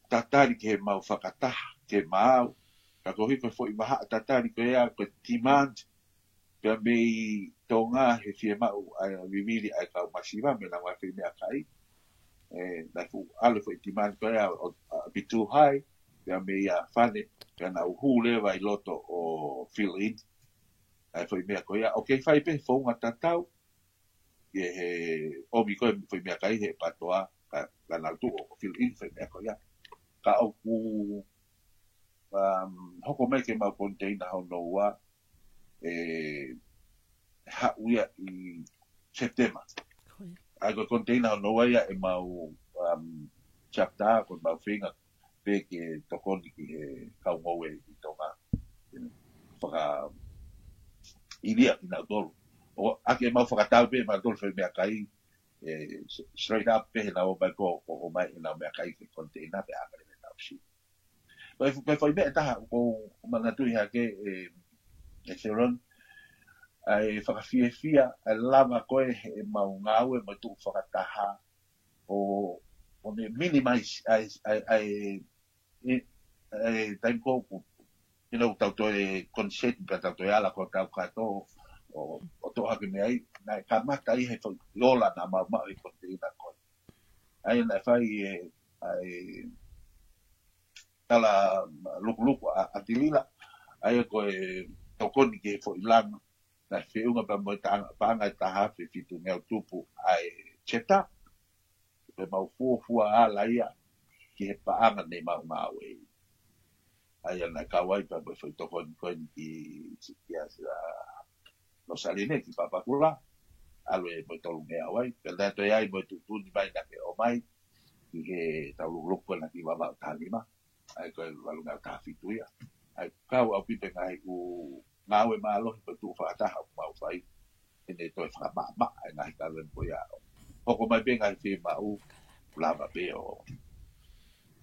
tatali ki heʻemau fakataha, ke maau. Ka koeʻuhi ko e foʻi vahaʻa tatali ko ia, ko e demand, pea mei Tonga he fiemaʻu ʻa e vivili ʻa e kau masiva, mei heʻenau ngaahi foʻi meʻakai. Ē, naʻe fuʻu ʻalu e foʻi demand ko ia ʻo, ʻo, ʻo be too high, pea mei ʻa Fane, pea nau hū leva ʻi loto ʻo fill in ʻa e foʻi meʻa ko ia. ʻOku kei fai pē founga tatau, ʻi he ʻomi ko ē foʻi meʻakai he PTOA, ka, ka nau tuʻu ʻo fill in foʻi meʻa ko ia. Ka ʻoku, um, hoko mai ke mau container hono ua, ʻe haʻu ia ʻi September. Ko ia. ʻA ia ko e container hono ua ia ʻemau, um, chapter, ko ʻemau feinga pē ke tokoni ki he kau ngoue ʻi Tonga. Fakaʻilia kinautolu. ʻO ʻaki ʻemau fakatau pē ʻemautolu foʻi meʻakai, ē, s-, straight up pē heʻenau ō mai ko, ʻo, ʻomai ʻenau meʻakai ki he container pea ʻave leva ʻenau seni. Ko e fu-, ko e foʻi meʻa ʻe taha ʻoku ou manatuʻi hake ē, ē Sharon, ʻa e fakafiefia, ʻa e lava ko ē heʻemau ngāue mo e tuʻu fakataha, ʻo, ʻo ne minimize, ʻa e, ʻa e, ʻa e, ē, ʻa e taimi ko ē ʻoku ʻIo, tau toe consent pea tau toe ala ko tau kātoa ʻo, ʻo toʻo hake mei ai, naʻe kamata ʻi he foʻi ola naʻa mau maʻu ʻi he container ko ē. ʻA ia naʻe fai ʻe, ʻa e tala lukuluku ʻa, ʻa Tilila, ʻa ia ko e tokoni ki he foʻi langa, naʻe feʻunga pea mo e taʻanga, paʻanga ʻe taha afe fitu ngeau tupu ʻa e chapter, pea mau fuofua ala ia ki he paʻanga ne mau ngāue ai. ʻA ia naʻe kau ai pea mo e foʻi tokoni ko eni ki, ki a, a, Losaline ki Papakura, ʻalu ʻe mo e tolu ngeau ai, pea naʻe toe ai mo e tuʻutuʻuni mai naʻa ke ʻomai, ki he tau lukuluku naʻa ki Vavaʻu taha nima, ʻa ia ko e valu ngeau taha fitu ia. ʻA ia kau ʻaupito e ngaahi ʻū ngāue mālohi ko e tuʻu fakataha ʻoku mau fai. ʻEne toe fakamaʻamaʻa e ngaahi kavenga ko ia. Hoko mai pē ngaahi fiemaʻu, lava pē ʻo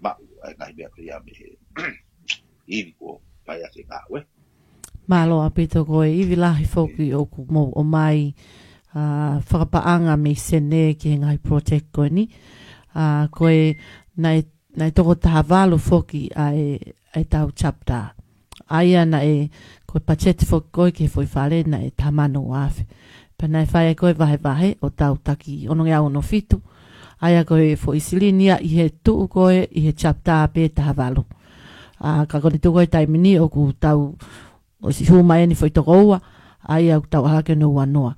maʻu e ngaahi meʻa ko ia mei he ivi kuo fai ʻaki e ngāue. Mālō ʻaupito ko e ivi lahi foki ʻoku mou ʻomai, ʻa, fakapaʻanga mei Senē ki he ngaahi project ko eni. ʻA, ko e naʻe, naʻe toko taha valu foki ʻa e, ʻa e tau chapter. ʻA ia naʻe, ko e patiseti foki ko ē ki he foʻi fale naʻe taha mano ua afe. Pea naʻe fai ai ko e vahevahe ʻo tau taki ono ngeau ono fitu. ʻA ia ko e foʻi silini ia ʻi he tuʻu ko ē ʻi he chapter pē taha valu. ʻA, ka ko eni tuʻu ko ē taimi ni ʻoku tau ʻosi hū mai eni foʻi toko ua, ʻa ia ʻoku tau ʻalu hake ʻo ua noa.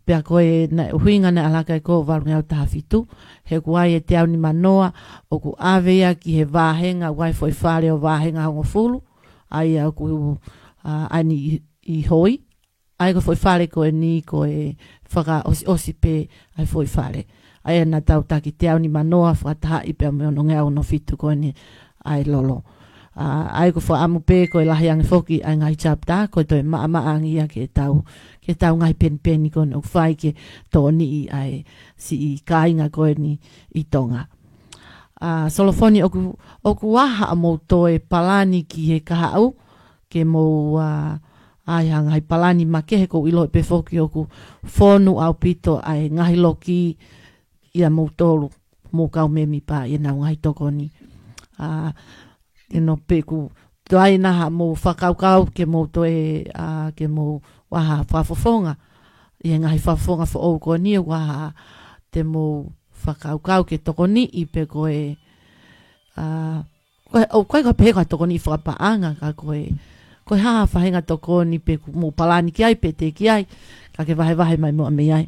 Pea ko e naʻe ʻuhinga naʻe ʻalu hake ko e valu ngeau taha fitu, he ʻoku ʻi ai e teau nima noa, ʻoku ʻave ia ki he vāhenga, ʻoku ʻi ai foʻi fale ʻo vāhenga hongofulu, ʻa ia ʻoku, ʻa, ʻi ai ni ʻi, ʻi Hoi, ʻa ia ko e foʻi fale ko eni ko e fakaʻosiʻosi pē ʻa e foʻi fale. ʻA ia naʻa tau taki teau nima noa fakatahaʻi pea mo e ono ngeau ono fitu ko eni ʻa e lolo. ʻA, ʻa ia ko e fakaʻamu pē ko e lahi ange foki ʻa e ngaahi chapter, ko e toe maʻamaʻa ange ia ke tau, ke tau ngaahi penipeni ko eni ʻoku fai ke tokoniʻi ʻa e siʻi kāinga ko eni ʻi Tonga. ʻA, Solofoni ʻoku, ʻoku ʻi ai haʻamou toe palani ki he kahaʻu, ke mou, ʻa, ʻai ha ngaahi palani makehe, ʻoku ou ʻilo pē foki ʻoku fonu ʻaupito ʻa e ngaahi loki ʻia moutolu, mou kau mēmipa ʻi heʻenau ngaahi tokoni. ʻA, ke no pē ʻoku toe ʻi ai nai haʻamou fakakaukau ke mou toe, ʻa, ke mou ʻai ha fakafofonga ʻi he ngaahi fakafofonga foʻou ko eni, ʻoku ʻi ai ha te mou fakakaukau ke tokoniʻi pe ko e, ʻa, ko e, ʻoku ʻikai ko e pehē ko e tokoni fakapaʻanga ka ko e, ko e hā ha faʻahinga tokoni pe ʻoku mou palani ki ai pe teʻeki ai, ka ke vahevahe mai muʻa mei ai.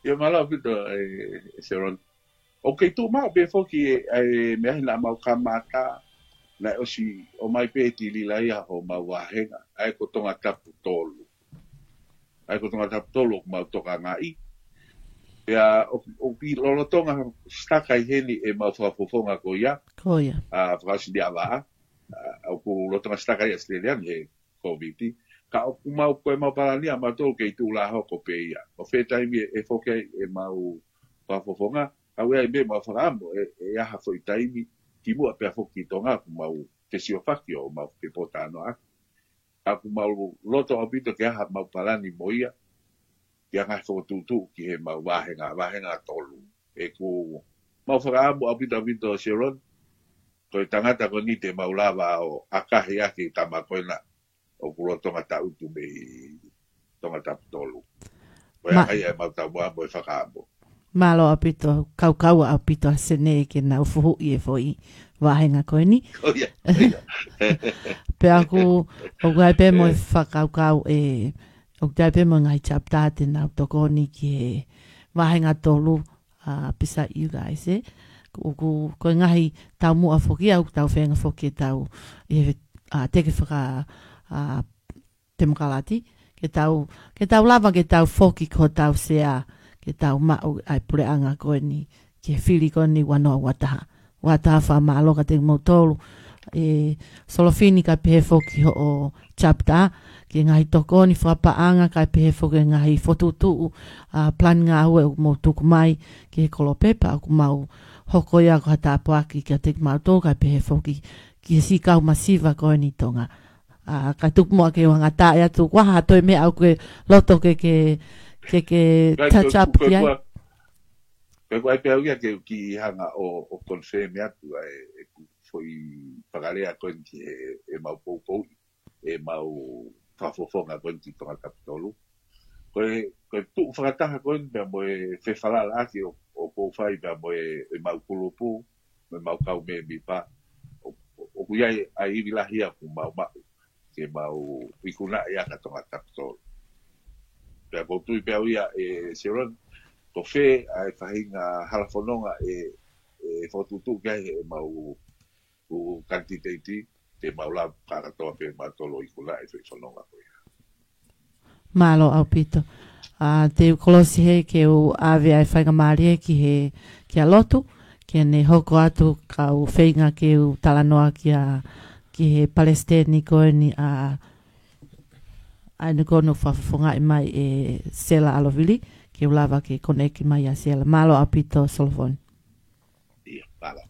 ʻIo, mālō ʻaupito, ʻe, ʻe Sharon. ʻOku kei tuʻu maʻu pē foki ʻa e, ʻa e meʻa hina mau kamata, naʻe ʻosi ʻomai pē ʻe Tilila ia homau vāhenga, ʻa ia ko Tongatapu tolu. ʻA ia ko Tongatapu tolu ʻoku mau tokangaʻi. Pea ʻoku, ʻoku lolotonga sitaka ʻi heni ʻemau fakafofonga ko ia. Ko ia. ʻA, fakaʻosi ni ʻa vā. ʻA, ʻoku lolotonga sitaka ʻi ʻAositelēlia ni he Kōviti. Ka ʻoku mau, ko ʻemau palani ʻamautolu kei tuʻu lā hoko pē ia. ʻO fē taimi ʻe, ʻe foki ai ʻemau fakafofonga. ʻA ia ʻoku ʻi ai pē ʻemau fakaʻamu ʻe, ʻe ʻi ai ha foʻi taimi kimuʻa pea foki ki Tonga ʻoku mau fesiofaki ʻo mau fepōtalanoaʻaki. Ka ʻoku mau loto ʻaupito ke ʻi ai haʻamau palani mo ia, ke ʻi ai ha ngaahi fokotuʻutuʻu ki heʻemau vāhenga, vāhenga tolu. ʻOku mau fakaʻamu ʻaupito ʻaupito Sharon, ko e tangata ko eni te mau lava ʻo ʻakahi ʻaki e tama ko ena ʻoku lolotonga tangutu mei Tongatapu tolu. Ko ia Ma- ʻa ia ʻemau taumuʻa mo e fakaʻamu. Mālō ʻaupito, kaukau ʻaupito ʻa Senē ke nau fuhuʻi e foʻi vāhenga ko eni. Ko ia, ko ia. Pea ʻoku, ʻoku ʻi ai pē mo e fakakaukau ʻe, ʻoku ʻi ai pē mo e ngaahi chapter te nau tokoni ki he vāhenga tolu, ʻa, beside you guys, ē. ʻOku, ko e ngaahi taumuʻa foki ʻoku tau feinga foki ke tau, ʻi he, ʻa, teke faka, ʻa, temokalati, ke tau, ke tau lava, ke tau foki ko hotau sea, ke tau maʻu ʻa e puleʻanga ko eni, ke fili ko eni ua noa ua taha. Ua taha fakamālō kiate kimoutolu, ʻe Solofini kae pehē foki hoʻo chapter, ki he ngaahi tokoni fakapaʻanga kae pehē foki e ngaahi fokotuʻutuʻu, ʻa, plan ngāue ʻoku mou tuku mai, ki he kolopepa ʻoku mau hoko ia ko ha tāpuaki kiate kimautolu kae pehē foki ki he siʻi kau masiva ko eni ʻi Tonga. ʻA, ka tuku muʻa ke u hanga ʻo tā atu, ko e hā ha toe meʻa ʻoku ke loto ke, ke, ke, ke Kai, touch up ki ai? Ko e kuo ʻai pē au ia ke u kiʻi hanga ʻo, ʻo confirm atu ʻa e, ʻeku foʻi fakalea ko eni ki he, ʻemau poupou, ʻemau fakafofonga ko eni ki Tongatapu tolu. Ko e, ko e tuʻu fakataha ko eni pea mo e fefalalaʻaki ʻo, ʻoku ou fai pea mo e, ʻemau kulupu, mo ʻemau kau mēmipa, ʻo, ʻo, ʻoku ʻi ai ʻa e ivi lahi ia ʻoku mau maʻu, ke mau ikunaʻi ʻa Tongatapu tolu. Pea ʻoku ou tui pē au ia ʻe Sharon, ko fē ʻa e faʻahinga hala fononga ʻe, ʻe fokotuʻutuʻu ki ai ʻemau ʻū kanititeiti, te mau lava kātoa pē mautolu ʻo ikunaʻi e foʻi fononga ko ia. Mālō ʻaupito. ʻA, te u kolosi heni ke u ʻave ʻa e faingamālie ki he, kia Lotu, ke ne hoko atu kau feinga ke u talanoa kia, ki he palesiteni ko eni ʻa, ʻa ʻene kau fakafofongaʻi mai ʻe Sela ʻAlovili, ke u lava ke koneki mai ʻa Sela. Mālō ʻaupito, Solofoni. ʻIo, mālō.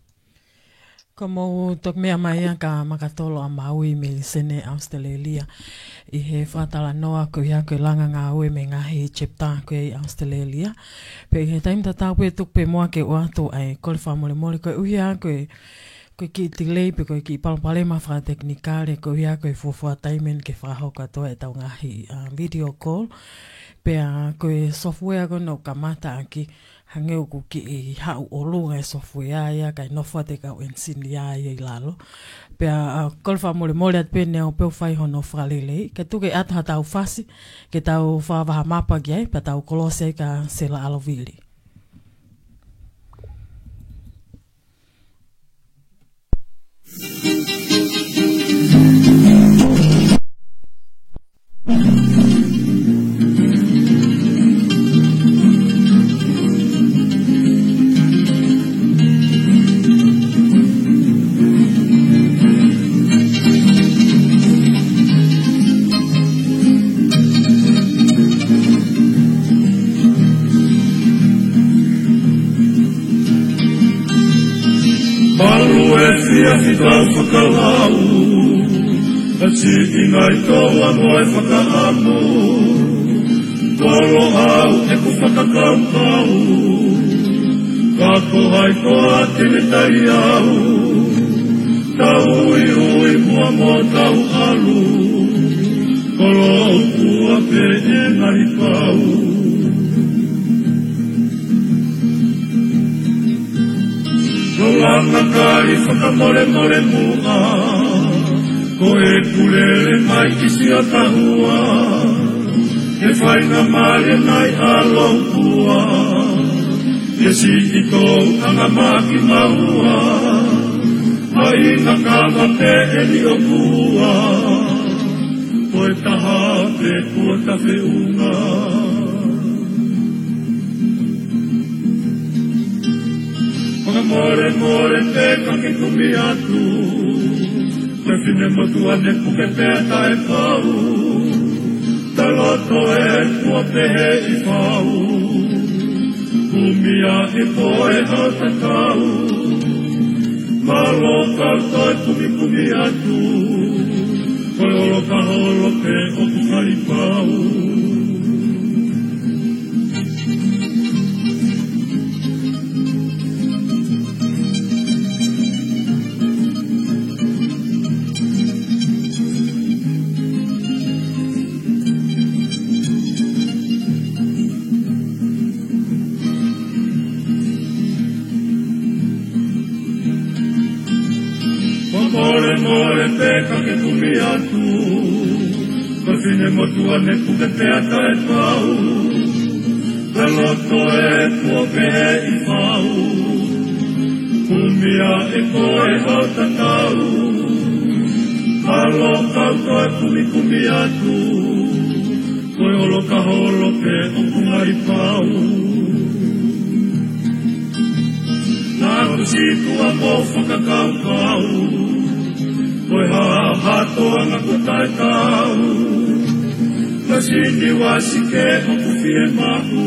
Ko mou toki meʻa mai ia ka Makatolo ʻa Maui mei Senē, ʻAositelēlia. ʻI he fakatalanoa ko ia ko e langa ngāue mei he ngaahi chapter ko ē ʻi ʻAositelēlia. Pea ʻi he taimi tatau pē tuku pē muʻa ke ʻoatu ʻa e kole fakamolemole koeʻuhi ko e, ko e kiʻi delay pe ko e kiʻi palopalema fakatekinikale koeʻuhi ko e fuofua taimi eni ke fakahoko atu ʻetau ngaahi, ʻa, video call. Pea ko e software ko ē naʻe kamata ʻaki hangē ʻoku kiʻi haʻu ʻolunga e software ia, kae nofo atu e kau engineer ia ʻi lalo. Pea, ʻa, kole fakamolemole atu pē Neo pea u fai hono fakalelei. Kae tuku ke ʻoatu haʻatau fasi, ke tau fakavaha mapa ki ai, pea tau kolosi ai kia Sela ʻAlovili. Malu e fiafi kau fakalau, ʻa e siʻi ngai toa mo e fakaʻamu. Kolo au ʻeku fakakaukau, ka ko hai koā te ne tali au? Tau uiui muʻa mo tau ʻalu, kolo ʻoku ʻa pē ʻe ngaahi pau. Lolanga kai fakamolemole muʻa, ko ʻeku lele mai ki Siotahua, ke faingamālie nai ʻa Lopua, ke siʻi tou anga maki maua, mai na kava pē eni ʻo mua, ko e taha pē kuo ta feʻunga. Fakamolemole pē ka ke kumi atu, ko e finemotuʻa ne puke pea taʻepau. Ta loto ē kuo pehē ʻi fau, kumi ā ʻe koe hao tatau. Mālō kau toe kumikumi atu, ko e ʻolo ka holo pē ʻoku fai pau. Fakamolemole pē ka ke kumi atu, ko e finemotuʻa ne puke pea taʻepau. Ka loto ē kuo pehē ʻi fau, kumi ā ʻe koe hao tatau. Mālō kau toe kumikumi atu, ko e ʻolo ka holo pē ʻoku fai pau. Naʻa ku sītuʻa mo fakakaukau, ko e hā ha toʻonga kuo taʻetau. Ka sini wasi ke ʻoku fiemaʻu,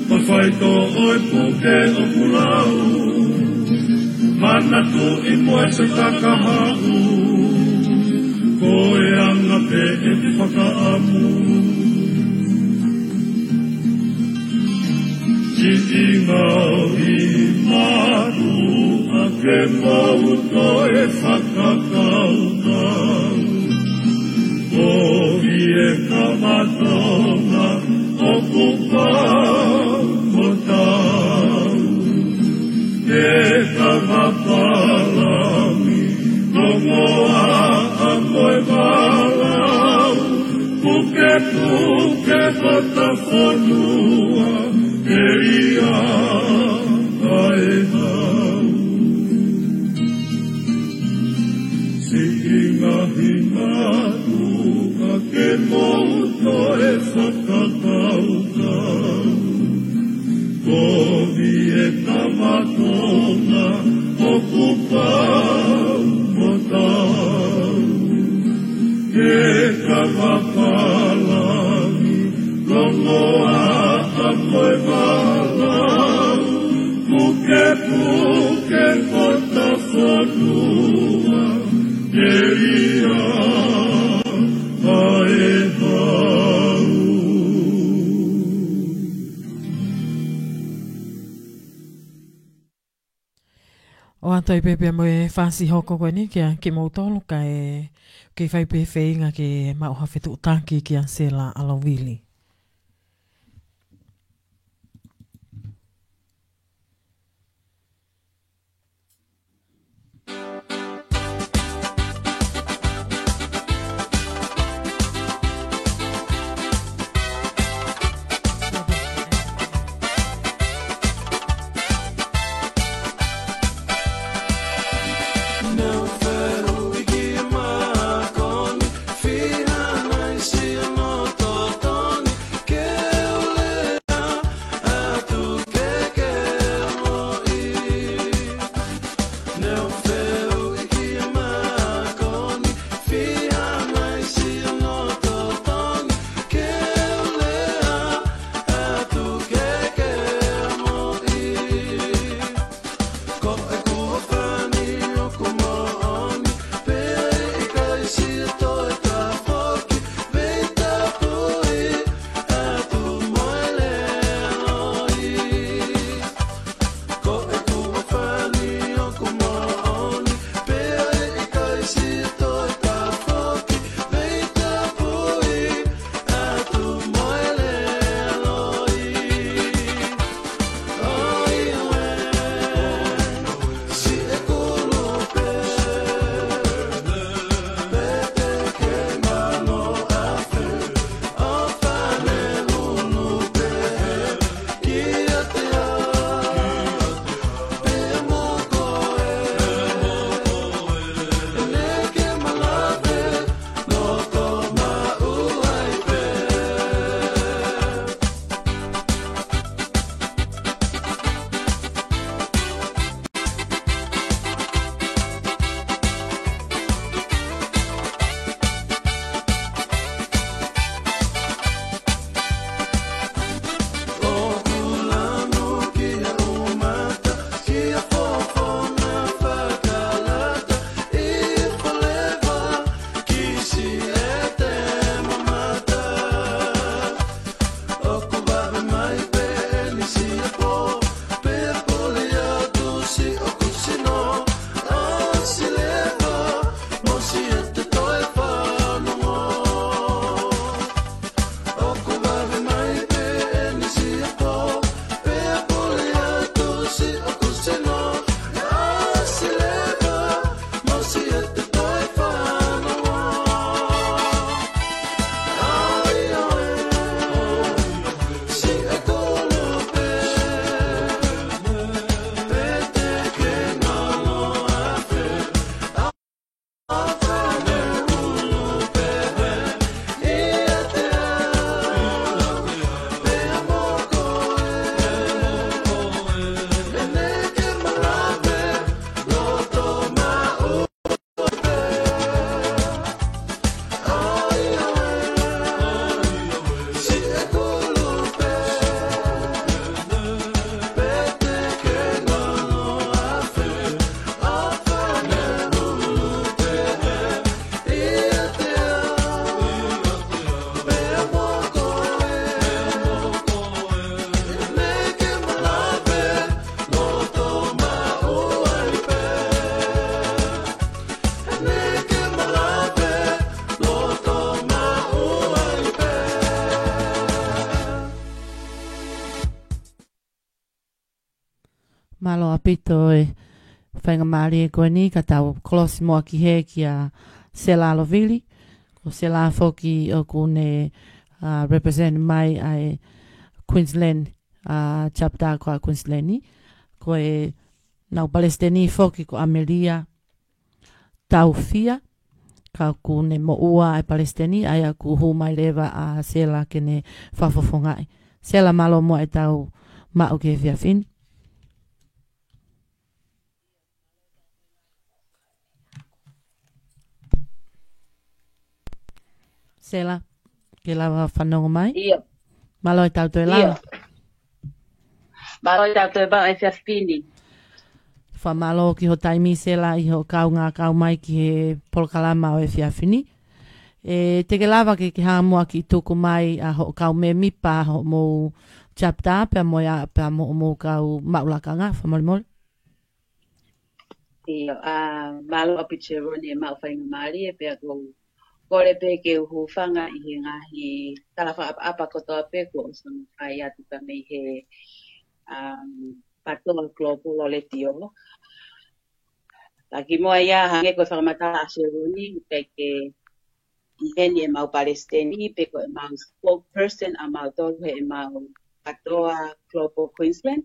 ko e faitoʻo e puke ʻoku lau. Manatuʻi mo e sotaka haʻu, ko e anga pē ʻeku fakaʻamu. Siʻi ngaahi mātuʻa Ke mou toe fakakaukau, kovi e kava Tonga ʻoku pau mo tau. Ke kava Palami, longoaʻa mo e valau, pukepuke hota fonua, telia ʻa e hau. Siʻi ngaahi mātuʻa, ke mou toe fakakaukau, kovi e kava Tonga ʻoku pau mo tau. Ke kava Palami, longoaʻa mo e valau, pukepuke hota fonua, telia ʻa e hau. ʻOatu ai pē pea mo e fasi hoko ko eni kia kimoutolu kae kei fai pē feinga ke maʻu ha fetuʻutaki kia Sela ʻAlovili. Mālō ʻaupito e faingamālie ko eni ka tau kolosi muʻa ki he kia Sela Lovili. Ko Sela foki ʻoku ne, uh, represent mai ʻa e Queensland, uh, chapter ko ē Queensland ni. Ko e nau palesiteni foki ko Amelia Taufia, ka ʻoku ne moʻua e palesiteni, ʻa ia ʻoku hū mai leva ʻa Sela ke ne fakafofongaʻi. Sela, mālō muʻa e tau maʻu ki he efiafi ni. Sela, ke lava fanongo mai? ʻIo. Mālō e tau toe lava. ʻIo. Mālō e tau toe maʻu e efiafi ni. Fakamālō ki hoʻo taimi, Sela, ʻi hoʻo kaungā kau mai ki he polokalama ʻo e efiafi ni. ʻE, te ke lava ke, ke hanga muʻa ʻo kiʻi tuku mai ʻa hoʻo kau mēmipa hoʻomou chapter, pea mo ia, pea mo hoʻomou kau maʻu lakanga, fakamolemole. ʻIo, ʻa, mālō ʻaupito Sheroni e maʻu faingamālie, pea ʻoku ou kole pē ke u hūfanga ʻi he ngaahi tala fakaʻapaʻapa kotoa pē kuo ʻosi fai atu ka mei he, um, Patoa Global ʻo Letiō. Ka kimuʻa ia, hangē ko e fakamatala ʻa Sheroni, ʻoku ʻikai ke ʻi heni ʻemau palesiteni, pe ko ʻemau spokesperson ʻamautolu heʻemau Patoa Global Queensland.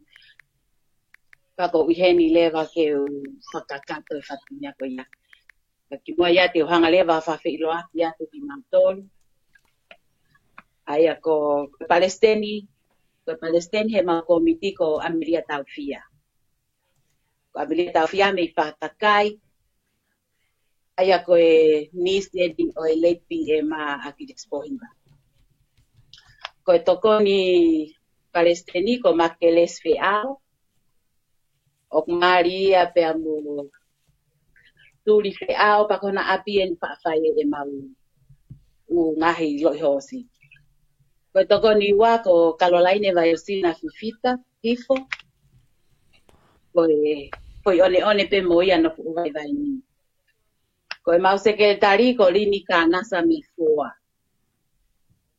Ka ʻoku ou ʻi heni leva ke u fakakakato e fatongia ko ia. Ka kimuʻa ia te u hanga leva ʻo fakafeʻiloaki atu kimautolu. ʻA ia ko e palesiteni, ko e palesiteni heʻemau kōmiti ko Amelia Taufia. Ko Amelia Taufia mei Fatakai. ʻA ia ko e niece ʻeni ʻo e late P M ʻa ʻAkilisi Pōhiva. Ko e tokoni palesiteni ko Makelesi Feʻao. ʻOku mali ia pea mo Tuli Feʻao pea ko hona ʻapi ʻeni faʻa fai ʻemau ʻū ngaahi loʻi hoosi. Ko e tokoni ua ko Kalolaine Vaiosina Fifita, Hifo. Ko e, ko e ʻoneʻone pē mo ia nofo ʻi Vaivai ni. Ko ʻemau sekelitali ko Lini Kanasa mei Foa.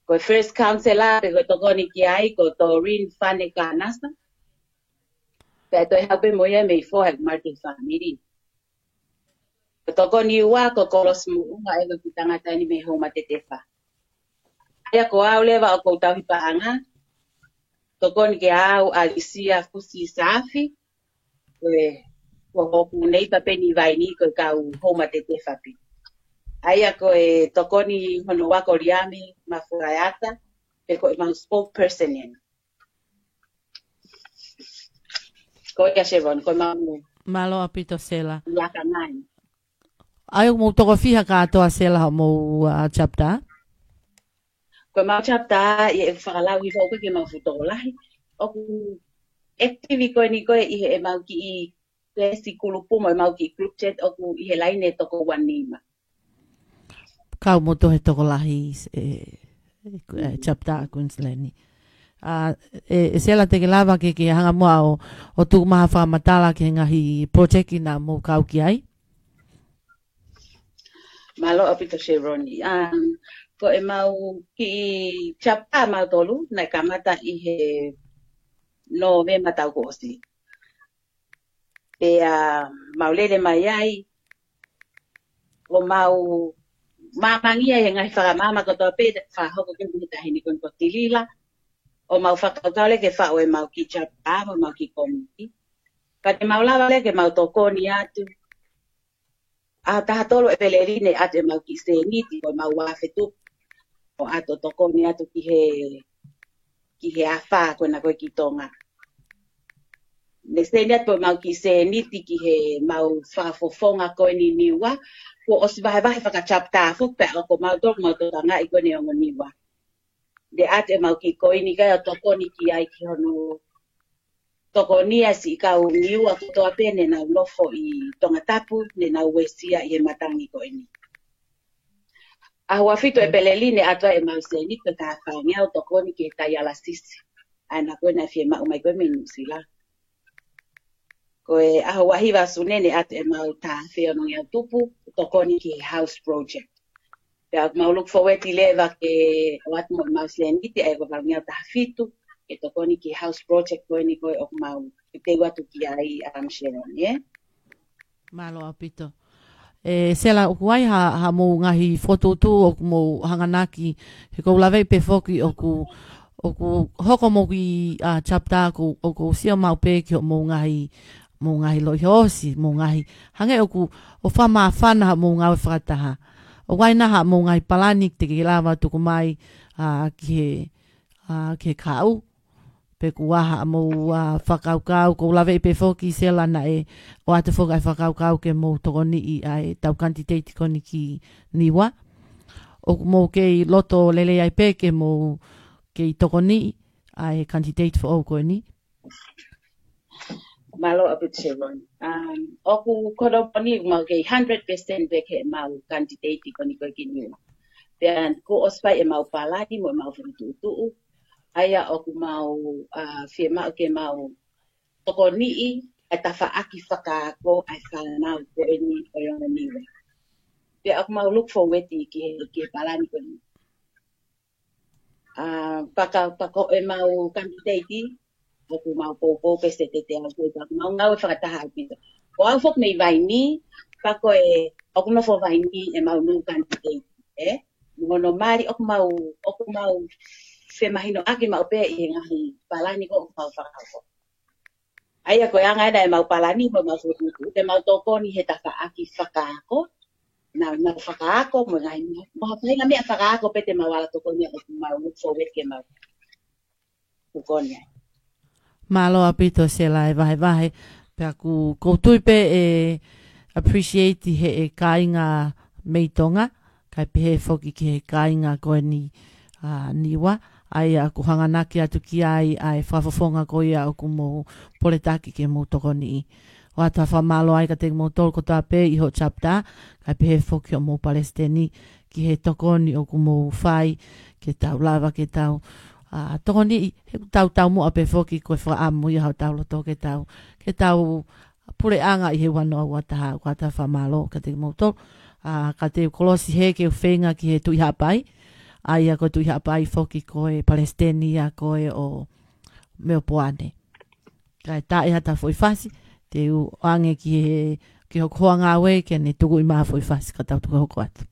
Ko e first counsellor pe ko e tokoni ki ai ko Doreen Fane Kanasa. Pea toe haʻu pē mo ia mei Foa he ʻoku mali e family. Ko e tokoni ua ko Kolosi Moʻunga, ʻa ia ko e kiʻi tangata ʻeni mei Houma Tetefa. ʻA ia ko au leva ʻoku ou tauhi paʻanga. Tokoni kia au ʻa Lisia Fusi Saafi, ko e, ko hoku neighbour pē ʻi Vaivai ni ko e kau Houma Tetefa pē. ʻA ia ko e tokoni hono ua ko Liami Mafuaeata, pe ko ʻemau spokesperson ʻeni. Ko ia Sheroni, ko ʻemau Mālō ʻaupito Sela. Lakanga ʻeni. ʻA ia ʻoku mou toko fiha kātoa Sela hoʻomou, uh, chapter? Ko ʻemau chapter, ʻi he fakalau ʻi he ʻoku ʻikai ke mau fuʻu tokolahi. ʻOku active ko eni ko ē ʻi heʻemau kiʻi peesi kulupu mo ʻemau kiʻi group chat ʻoku ʻi he laine toko ua nima. Kau mo toe tokolahi e, e, e chapter ʻa Queensland ni. ʻA, ʻe, ʻe Sela te ke lava ke, ke hanga muʻa ʻo, ʻo tuku mai ha fakamatala ki he ngaahi project naʻa mou kau ki ai? Mālō ʻaupito Sheroni. Um, ko ʻemau kiʻi chapter ʻamautolu, naʻe kamata ʻi he Nōvema taʻu kuo ʻosi. Pea mau lele mai ai, ʻo mau māmangia he ngaahi fakamaama kotoa pē, fakahoko ki he taʻahine ko eni ko Tilila, ʻo mau fakakaukau leva ke faʻu ʻemau kiʻi chapter, mo ʻemau kiʻi kōmiti. Ka te mau lava leva ke mau tokoni atu, ʻaho taha tolu ʻEpeleli ne ʻatu ʻemau kiʻi sēniti ko ʻemau ua afe tupu. ʻO ʻatu ʻo tokoni atu ki he, ki he afā ko ena ko ē ki Tonga. Ne sēniti atu ʻemau kiʻi sēniti ki heʻemau fakafofonga ko eni Niua. Kuo ʻosi vahevahe faka-chapter foki pea ʻoku mau tolu mau tokangaʻi ko eni ongo Niua. Ne ʻatu ʻemau kiʻi koini kae ʻo tokoni ki ai ki hono tokoni ʻa e siʻi kau Niua kotoa pē ne nau nofo ʻi Tongatapu, ne nau uesia ʻi he matangi ko eni. ʻAho ua fitu ʻEpeleli ne ʻatu ai ʻemau sēniti ko e taha faingamālie ʻo tokoni ki he taialasisi. ʻA ena ko ē naʻe fiemaʻu mai ko ē mei Nuʻusila. Ko e ʻaho ua hiva Sune ne ʻatu ʻemau taha afe ono ngeau tupu, tokoni ki he house project. Pea mau look forward leva ke ʻoatu mo ʻemau sēniti, ʻa ia ko e valu ngeau taha fitu, ke tokoni ki he house project ko eni ko ē ʻoku mau teuteu atu ki ai, um, Sharon, ē? Mālō ʻaupito. ʻE, Sela, ʻoku ʻi ai ha, ha mou ngaahi fokotuʻutuʻu ʻoku mou hanganaki, he ʻoku ou laveʻi pē foki ʻoku, ʻoku hoko mou ki, ʻa, chapter ʻoku, ʻoku sio maʻu pē ki hoʻomou ngaahi, mou ngaahi loʻihoʻosi, mou ngaahi, hangē ʻoku, ʻoku fakamāfana haʻamou ngāue fakataha. ʻOku ʻi ai nai haʻamou ngaahi palani te ke lava tuku mai, ʻa, ki he, ʻa, ki he kahaʻu. Pe ʻoku ʻi ai haʻamou, ʻa, fakakaukau, ʻoku ou laveʻi pē foki Sela naʻe ʻoatu foki ʻa e fakakaukau ke mou tokoniʻi ʻa e tau kanititeiti ko eni ki Niua. ʻOku mou kei loto lelei ai pē ke mou kei tokoniʻi ʻa e kanititeiti foʻou ko eni? Mālō ʻaupito Sharon. Um, ʻoku ko hono moʻoni ʻoku mau kei hundred percent pē ki heʻemau kanititeiti ko eni ko ē ki Niua. Pea kuo ʻosi fai ʻemau palani mo ʻemau fokotuʻutuʻu. ʻA ia ʻoku mau, ʻa, fiemaʻu ke mau tokoniʻi ʻa e tafaʻaki fakaako ʻa e fānau ko eni ʻo e ongo Niua. Pea ʻoku mau look forward ki he, ki he palani ko eni. ʻA, pea ka, pea ko ʻemau kanititeiti, ʻoku mau poupou pē Setete ʻaupito, pea ʻoku mau ngāue fakataha ʻaupito. Ko au foki mei Vainī, pea ko e, ʻoku nofo Vainī ʻemau new kanititeiti, ē? Mo hono mali ʻoku mau, ʻoku mau femahinoʻaki maʻu pē ʻi he ngaahi palani ko ē ʻoku mau fakahoko. ʻA ia ko e anga ena ʻemau palani mo ʻemau fokotuʻutuʻu, te mau tokoni he tafaʻaki fakaako, nau, nau fakaako mo e ngaahi meʻa, mo ha faʻahinga meʻa fakaako pē te mau ala tokoni ai, ʻoku mau look forward ke mau tokoni ai. Mālō ʻaupito Sela e vahevahe, pea ʻoku, ʻoku ou tui pē ʻe appreciate ʻe he kāinga mei Tonga, kae pehē foki ki he kāinga ko eni, ʻa, Niua, ʻa ia ʻoku hanganaki atu ki ai ʻa e fakafofonga ko ia ʻoku mou poletaki ke mou tokoniʻi. ʻOatu ha fakamālō ai kiate kimoutolu kotoa pē ʻi hoʻo chapter, kae pehē foki hoʻomou palesiteni ki he tokoni ʻoku mou fai, ke tau lava, ke tau, ʻa, tokoniʻi, he ʻoku tau taumuʻa pē foki ko e fakaʻamu ia hotau loto ke tau, ke tau puleʻanga ʻi he ua noa ua taha, ʻoatu ha fakamālō kiate kimoutolu. ʻA, ka te u kolosi hē ke u feinga ki he Tuʻi Haʻapai. ʻA ia ko e Tuʻi Haʻapai foki ko e palesiteni ia ko ē ʻo Meopoane. Kae tā ʻi hata foʻi fasi, te u ʻoange ki he, ki hoku hoa ngāue ke ne tuku ʻi maha foʻi fasi ka tau tuku hoko atu.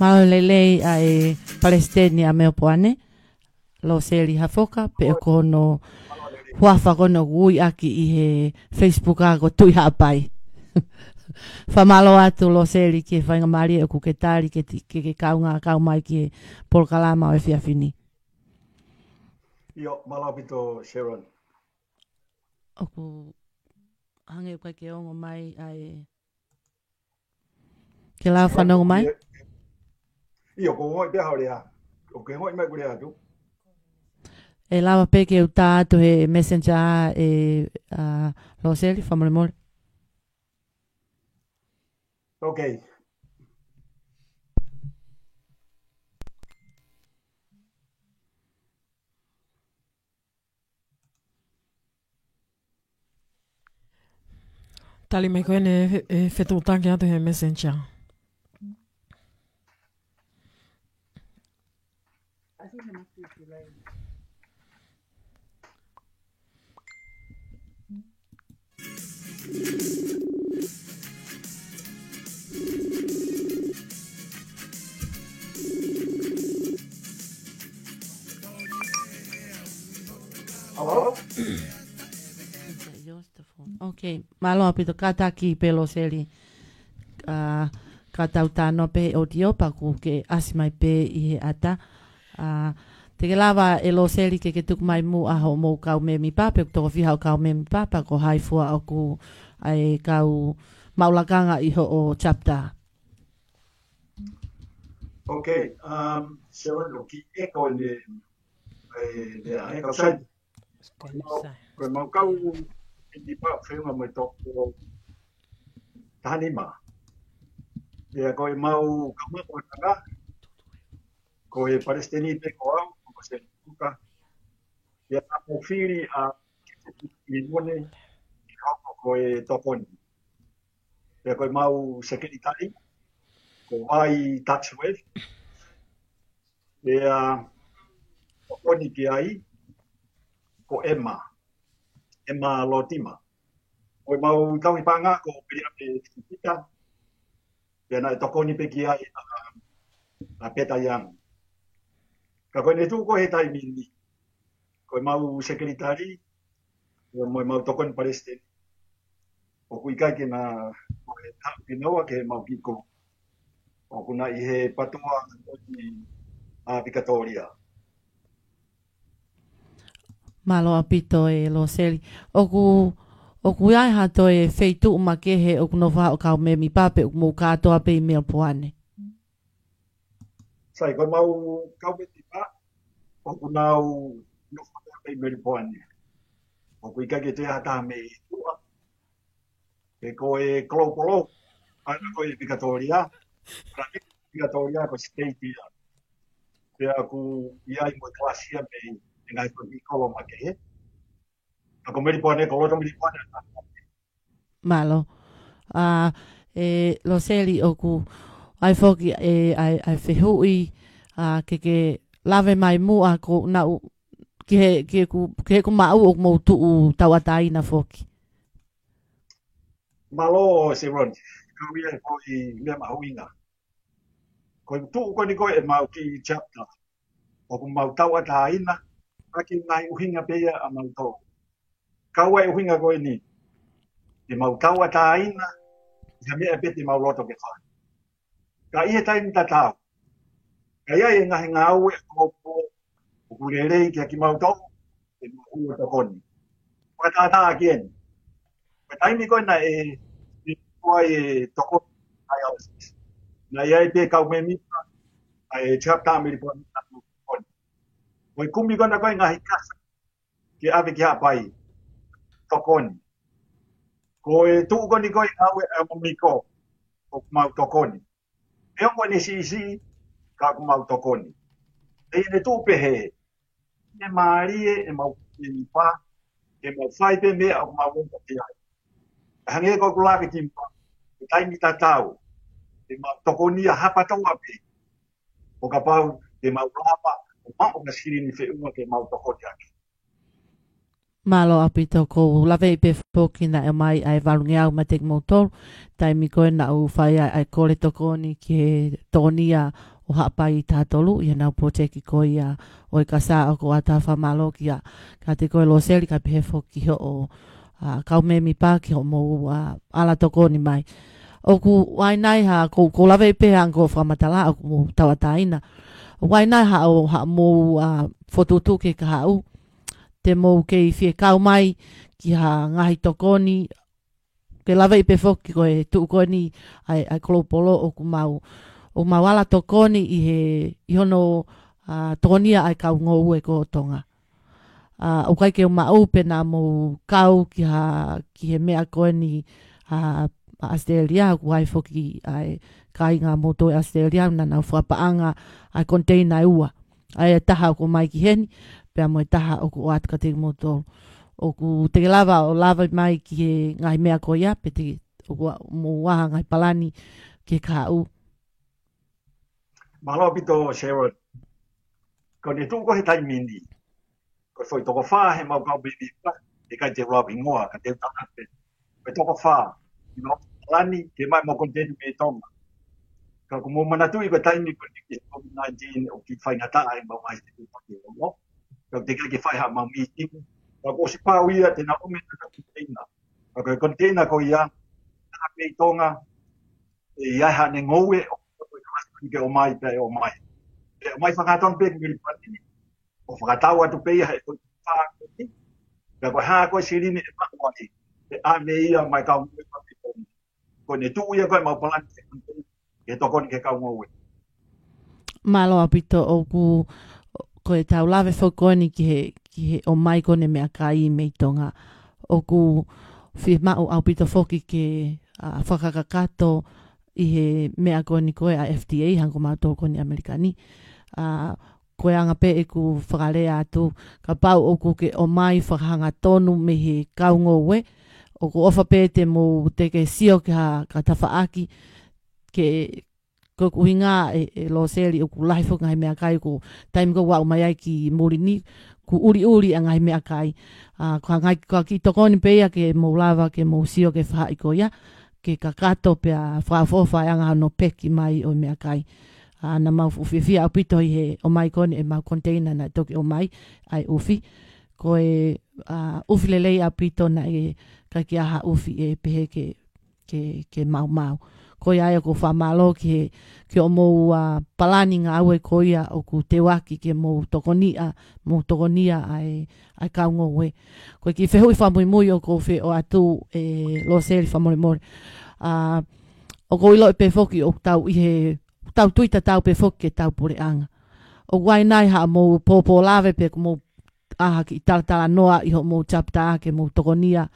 Mālō e lelei ʻa e palesiteni ʻa Meopoane, Loseli Hafoka, pe ʻoku ʻi ai hono huafa ko ena ʻoku ui ʻaki ʻi he Facebook ʻa ko Tuʻi Haʻapai. Fakamālō atu Loseli ki he faingamālie ʻoku ke tali ke ti-, ke, ke kaungā kau mai ki he polokalama ʻo e efiafi ni. ʻIo, mālō ʻaupito Sharon. ʻOku hangē ʻoku ʻikai ke ongo mai ʻa e Ke lava fanongo mai? ʻIo, ʻoku ou ongoʻi pē ʻa hoʻo lea. ʻOku ke ongoʻi mai ʻeku lea atu? ʻE lava pē ke u tā atu he messenger ʻe, ʻa, Loseli, fakamolemole. Okay. Tali mai ko ʻene, e, fetuʻutaki atu he Messenger. Hello? Okay, mālō ʻaupito, kātaki pē Loseli. ʻA, ka tau talanoa pē he ʻotio pea ʻoku ke ʻasi mai pē ʻi he ʻata. ʻA, te ke lava ʻe Loseli ke ke tuku mai muʻa hoʻomou kau mēmipa, pe ʻoku toko fiha hoʻo kau mēmipa, pea ko hai fua ʻoku ʻi ai e kau maʻu lakanga ʻi hoʻo chapter. Okay, um, Sharon, ʻoku ʻi ai ko ʻene, e, e, e, kau sai. Ko e mau, ko e mau kau mēmipa feʻunga mo e toko taha nima. Pea ko e mau kau maʻu lakanga, ko e palesiteni pē ko au, ko Seni Kuka. Pea naʻa mau fili ʻa Kete Mimone ke hoko ko e tokoni. Pea ko e mau sekelitali, ko Vai Taxworth. Pea tokoni ki ai, ko Emma, Emma Lotima. Ko e mau tauhi paʻanga ko Piliape Pita, pea naʻe tokoni pē ki ai ʻa, ʻa Peta Young. Ka ko ʻene tuʻu ko ē he taimi ni, ko e mau sekelitali, mo e mau tokoni palesiteni, ʻoku ʻikai ke na, ko e haʻu kinaua ki he mau kiʻi kolo. ʻOku na ʻi he PTOA ʻi ʻa Vikatōlia. Mālō ʻaupito ʻe Loseli. ʻOku, ʻoku ʻi ai ha toe feituʻu makehe ʻoku nofo ai hoʻo kau mēmipa pe ʻoku mou kātoa pē ʻi Melipoane? Sai, ko e mau kau mēmipa, ʻoku nau nofo pē ʻi Melipoane. ʻOku ʻikai ke toe ʻi ai ha taha mei tuʻa. He ko e Kolopolo, ʻa ia ko e Vikatōlia, ʻa ia Vikatōlia ko e state ia. Pea ʻoku ʻi ai mo e kalasi ia mei he ngaahi foʻi kolo makehe. ʻA ko Melipoane, ko loto Melipoane. Mālō. ʻA, ʻe Loseli, ʻoku ʻi ai foki e, ʻa e, ʻa e fehuʻi, ʻa, ke ke lave mai muʻa ko naʻu, ki he, ki heʻeku, ki heʻeku maʻu ʻoku mou tuʻu tauʻatāina foki. Mālō, Sharon. Ko ia ko e meʻa mahuʻinga. Ko e tuʻu ko eni ko ē ʻemau kiʻi chapter, ʻoku mau tauʻatāina ʻaki e ngaahi ʻuhinga pē ia ʻamautolu. Kau ai e ʻuhinga ko eni, te mau tauʻatāina ʻi ha meʻa pē te mau loto ke fai. Ka ʻi he taimi tatau, ka ʻi ai e ngaahi ngāue ʻoku, ʻoku lelei kia kimautolu, te mau ʻoua tokoni. Fakatātā ʻaki eni. Ko e taimi ko ē naʻe, ʻi ai e tokoni dialysis, naʻe ʻi ai pē kau mēmipa ʻa e chapter Melipoane naʻa nau tokoni. Ko e kumi ko ena ko ē ngaahi kasa ke ʻave ki Haʻapai, tokoni. Ko e tuʻu ko eni ko ē ngāue ʻa Momiko, ʻoku mau tokoni. ʻE ongo ʻene siʻisiʻi, ka ʻoku mau tokoni. ʻI heʻene tuʻu pehē, ʻe mālie ʻemau mēmipa ke mau fai pē meʻa ʻoku mau ongo ki ai. Hangē ko ʻeku lave kimuʻa, ko e taimi tatau, te mau tokonia ha PTOA pē, ʻo kapau te mau lava ʻo maʻu ha silini feʻunga ke mau tokoni ʻaki. Mālō ʻaupito, ʻoku ou laveʻi pē foki naʻe ʻomai ʻa e valungeau meiate kimoutolu, taimi ko ē naʻa ku fai ai ʻa e kole tokoni ki he tokonia ʻo Haʻapai taha tolu, ʻi heʻenau project ko ia ʻo e kasa. ʻOku ou ʻatā fakamālō kia, kiate koe Loseli, kae pehē foki ki hoʻo, ʻa, kau mēmipa ki hoʻomou, ʻa, ala tokoni mai. ʻOku ʻi ai nai ha, ʻoku ou, ʻoku ou laveʻi pē ʻa e ongo fakamatala, ʻoku mou tauʻatāina. ʻOku ʻi ai nai haʻo, haʻamou, ʻa, fokotuʻutuʻu ki he kahaʻu te mou kei fie kau mai ki ha ngaahi tokoni, ke laveʻi pē foki ko e tuʻu ko eni ʻa e, ʻa e Kolopolo ʻoku mau, ʻoku mau ala tokoni ʻi he, ʻi hono, ʻa, tokonia ʻa e kau ngoue ko Tonga. ʻA, ʻoku ʻikai ke u maʻu pe naʻa mou kau ki ha, ki he meʻa ko eni, ʻa ʻAositelēlia, ʻoku ʻi ai foki ʻa e kāinga moutolu ʻAositelēlia, naʻa nau fakapaʻanga ʻa e koniteina ʻe ua. ʻA e taha ʻoku ʻomai ki heni, pea mo e taha ʻoku ʻoatu kiate kimoutolu. ʻOku te ke lava ʻo lave mai ki he ngaahi meʻa ko ia, pe te ʻoku ʻa-, mou ʻi ai ha ngaahi palani ki he kahaʻu. Mālō ʻaupito, Sharon. Ko ʻene tuʻu ko ē he taimi ni, ko e foʻi toko fā he mau kau mēmipa, ʻikai te u lau hingoa, ka te u tala pē. Ko e toko fā, ʻi mau palani, ke ʻomai mau koniteina mei Tonga. Ka ʻoku mou manatuʻi ko e taimi ko eni ki he COVID nineteen ʻoku kiʻi faingataʻa ʻemau ngaahi situpaki ʻo. Ka ʻoku teʻeki ke fai haʻamau mītingi. Ka kuo ʻosi pau ia te nau ʻomi ʻenau koniteina. Ka ko e koniteina ko ia, ʻa mei Tonga, ʻe ʻi ai haʻane ngoue ʻo, ʻo, ʻo, ke ʻomai pē ʻomai. ʻE ʻomai fakatonu pē ki Melepane ni. ʻO fakatau atu pē ia he ko e fā ko eni. Pea ko e hā ko e silini ʻe maʻu ai. ʻE ʻave ia mai kau ngoue pea mei Tonga. Ko ʻene tuʻu ia ko ē ʻemau palani ke, ke tokoni ki he kau ngoue. Mālō ʻaupito ʻoku, ko e tau lave foki ko eni ki he, ki he ʻomai ko eni meʻakai mei Tonga. ʻOku fiemaʻu ʻaupito foki ke, ʻa, fakakakato ʻi he meʻa ko eni ko ē ʻa e F D A, hangē ko mautolu ko eni ʻAmelika ni. ʻA, ko e anga pē ʻeku fakalea atu, kapau ʻoku ke ʻomai fakahangatonu mei he kau ngoue, ʻoku ʻofa pē te mou te ke sio ki ha, ka tafaʻaki, ke, ko ʻeku ʻuhinga ē, ē Loseli ʻoku lahi foki ngaahi meʻakai ʻoku taimi ko ē ʻoku aʻu mai ai ki muli ni, ʻoku ʻuliʻuli ʻa e ngaahi meʻakai. ʻA, ko e ngaahi, ko e kiʻi tokoni pē ia ke mou lava, ke mou sio ki he faʻahi ko ia, ke kakato pea fakaʻofoʻofa e anga hono peki mai ʻo e meʻakai. ʻA, naʻa mau fuʻu fiefia ʻaupito ʻi he ʻomai ko eni ʻemau koniteina naʻe toki ʻomai ʻa e ʻufi. Ko e, ʻa, ʻufi lelei ʻaupito naʻe ʻikai ke ʻi ai ha ʻufi ʻe pehē ke, ke, ke maumau. Ko ia ai ʻoku ou fakamālō ki he, ki hoʻomou, ʻa, palani ngāue ko ia ʻoku teuaki ke mou tokoniʻa, mou tokonia ʻa e, ʻa e kau ngoue. Ko e kiʻi fehuʻi fakamuimui ʻoku ou fie ʻoatu ē Loseli fakamolemole. ʻA, ʻoku ou ʻiloʻi pē foki ʻoku tau ʻi he, tau tui tatau pē foki ki he tau puleʻanga. ʻOku ʻi ai nai haʻamou pōpōlave pe ʻoku mou ʻai ha kiʻi talatalanoa ʻi hoʻomou chapter ke mou tokonia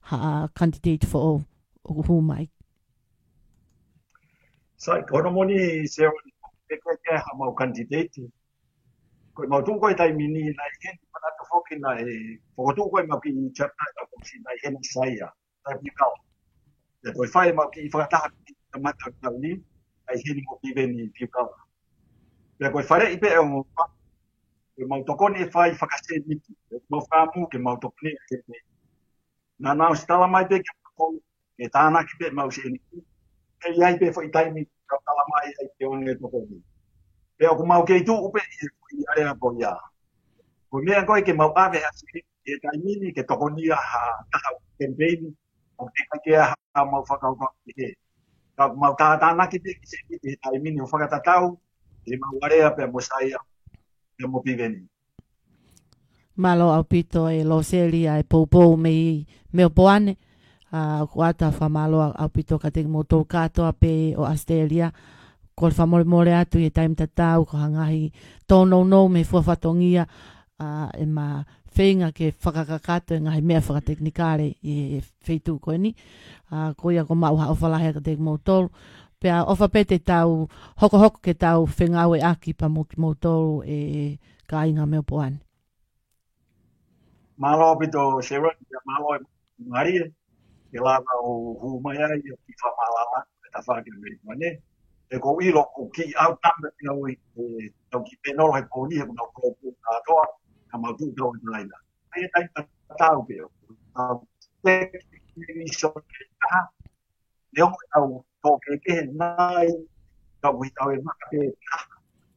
ha candidate foʻou ʻoku hū mai. Sai, ko hono moʻoni Sharon, ʻe ʻikai ke ʻi ai haʻamau candidate. Ko ʻemau tuʻu ko ē he taimi ni naʻe ʻi heni, manatu foki naʻe fokotuʻu ko ē ʻemau kiʻi chapter ʻi Fakaʻosi naʻe ʻi heni Saia, tai Piukau. Pea toe fai ʻemau kiʻi fakataha ki he kamata ʻo e taʻu ni, naʻe ʻi heni mo Piveni Piukava. Pea ko e faleʻi pē ʻo, ko ʻemau tokoni ʻe fai fakasēniti, ʻemau fakaʻamu ke mau tokoni ʻa e kempeini. Naʻa nau ʻosi tala mai pē kia kitautolu, ke tānaki pē ʻemau sēniti. Ke ʻi ai pē foʻi taimi, kau tala mai ai ke ʻoange tokoni. Pea ʻoku mau kei tuʻu pē ʻi he foʻi ʻalea ko ia. Ko e meʻa ko ē ke mau ʻave ha sēniti he taimi ni ke tokonia ha taha kempeini, ʻoku teʻeki ke ʻi ai haʻamau fakakaukau ki he. Ka ʻoku mau tātānaki pē ki he sēniti he taimi ni ʻo fakatatau, ʻemau ʻalea pea mo Saia, pea mo Piveni. Mālō ʻaupito ē Loseli ʻa e poupou mei Meopoane. ʻA, ʻoku ʻoatu ʻa e fakamālō ʻaupito kiate kimoutolu kātoa pē ʻo ʻAositelēlia. Kole fakamolemole atu ʻi he taimi tatau, ko ha ngaahi tōnounou mei he fua fatongia, ʻa, ʻema feinga ke fakakakato e ngaahi meʻa fakatekinikale ʻi he feituʻu ko eni. ʻA, ko ia ʻoku maʻu ha ʻofa lahi kiate kimoutolu. Pea ʻofa pē te tau hokohoko ke tau fengāueʻaki pea mo kimoutolu ē kāinga Meopoane. Mālō ʻaupito Sharon, pea mālō ē Malia, ke lava ʻo hū mai ai ʻo kiʻi fakamaʻalaʻala, ʻi he tafaʻaki ʻa Melepane. ʻOku ou ʻilo ʻoku kiʻi ʻautama ʻi au ʻi he tau kiʻi pēnolo he pō ni, he ʻoku nau kolopu kātoa, ka mau tuʻu tau ʻi Malaila. ʻI he taimi tatau pē ʻoku tau teki ni so ke taha, neongo ʻetau tō kehekehe nai, ka ʻoku ʻi ai ʻetau vaka pē taha,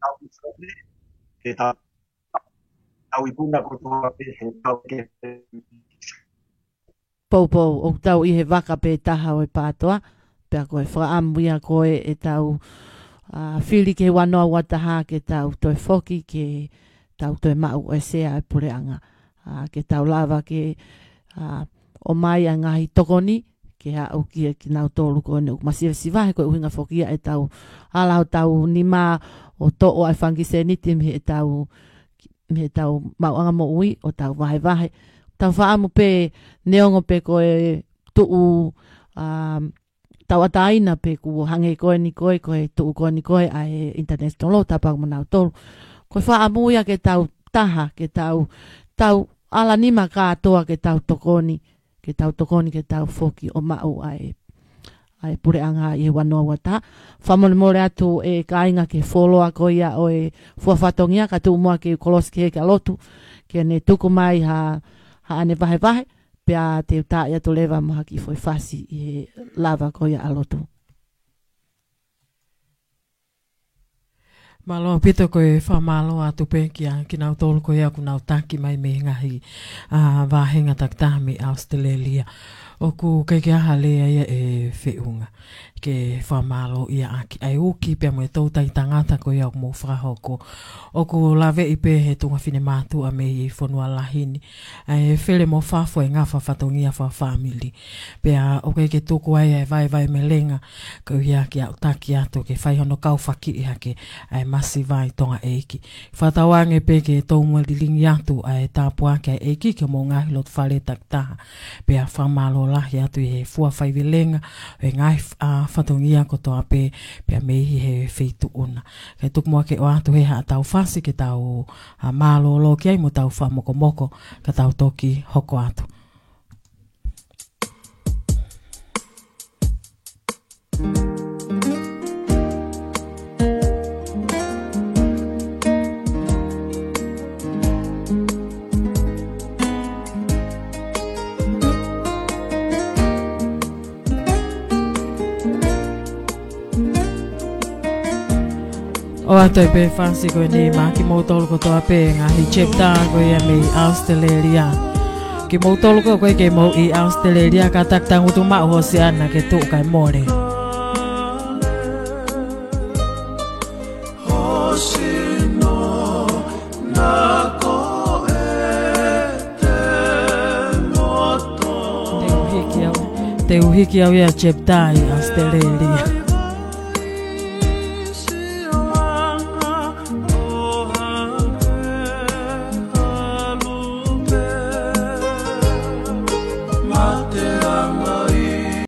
tau ʻi ai pē, ke tau, tau ikuna kotoa pē he tau kehekehe. Poupou, ʻoku tau ʻi he vaka pē taha ʻo e PATOA, pea ko e fakaʻamu ia ko ē ʻetau, ʻa, fili ki he ua noa ua taha ke tau toe foki ke tau toe maʻu ʻa e sea ʻo e puleʻanga. ʻA, ke tau lava ke, ʻa, ʻomai ʻa e ngaahi tokoni, ke aʻu ki he kinautolu ko eni ʻoku masivesiva, he ko e ʻuhinga foki ia ʻetau ala hotau nima ʻo toʻo ʻa e fanga kiʻi sēniti mei heʻetau, mei heʻetau maʻuʻanga moʻui ʻo tau vahevahe. Tau fakaʻamu pē neongo pē ko e tuʻu, ʻa, tauʻatāina pē kuo hangē ko eni ko e, ko e tuʻu ko eni ko e ʻa e International Law, tāpuaki mo nautolu. Ko e fakaʻamu ia ke tau taha, ke tau, tau ʻalanima kātoa ke tau tokoni, ke tau tokoni, ke tau foki ʻo maʻu ʻa e, ʻa e puleʻanga ʻi he ua noa ua taha. Fakamolemole atu e kāinga ki he fuoloa ko ia ʻo e fua fatongia, ka tuku muʻa ke u kolosi ki he ʻEiki ʻa lotu, ke ne tuku mai ha, haʻane vahevahe, pea te u tā atu leva mo ha kiʻi foʻi fasi ʻi he lava ko ia ʻa lotu. Mālō ʻaupito, ko e fakamālō atu pē kia kinautolu ko ia ʻoku nau taki mai mei he ngaahi, ʻa, vāhenga takitaha mei ʻAositelēlia. ʻOku ʻikai ke ʻi ai ha lea ia ʻe feʻunga ke fakamālōʻia ʻaki ʻa e uki pea mo e toutai tangata ko ia ʻoku mou fakahoko. ʻOku laveʻi pē he tuʻunga finemātuʻa mei he fonua lahi ni ʻa e fele mo fafo e ngafa fatongia fakafāmili. Pea ʻoku ʻikai ke tuku ai ʻa e vaevae melenga, koeʻuhi ke aʻutaki atu ke fai hono kaufakiʻi hake ʻa e masiva ʻi Tonga ʻEiki. Fakatauange pē ke tau muʻa lilingi atu ʻa e tāpuaki ʻa e ʻEiki ki homou ngaahi loto fale takitaha. Pea fakamālō lahi atu ʻi he fua faivelenga ʻo e ngaahi f-, ʻa, fatongia kotoa pē, pea mei he feituʻu na. Kae tuku muʻa ke ʻoatu he haʻatau fasi ke tau, ʻa, mālōlō ki ai mo tau fakamokomoko, ka tau toki hoko atu. ʻOatu ai pē fasi ko eni maʻa kimoutolu kotoa pē ngaahi chapter ko ia mei ʻAositelēlia. Kimoutolu ko ē ʻoku ʻikai ke mou ʻi ʻAositelēlia, kātaki tangutu maʻu ho siana ke tuʻu kae mole. Te u hiki au, te u hiki au ia chapter ʻi ʻAositelēlia.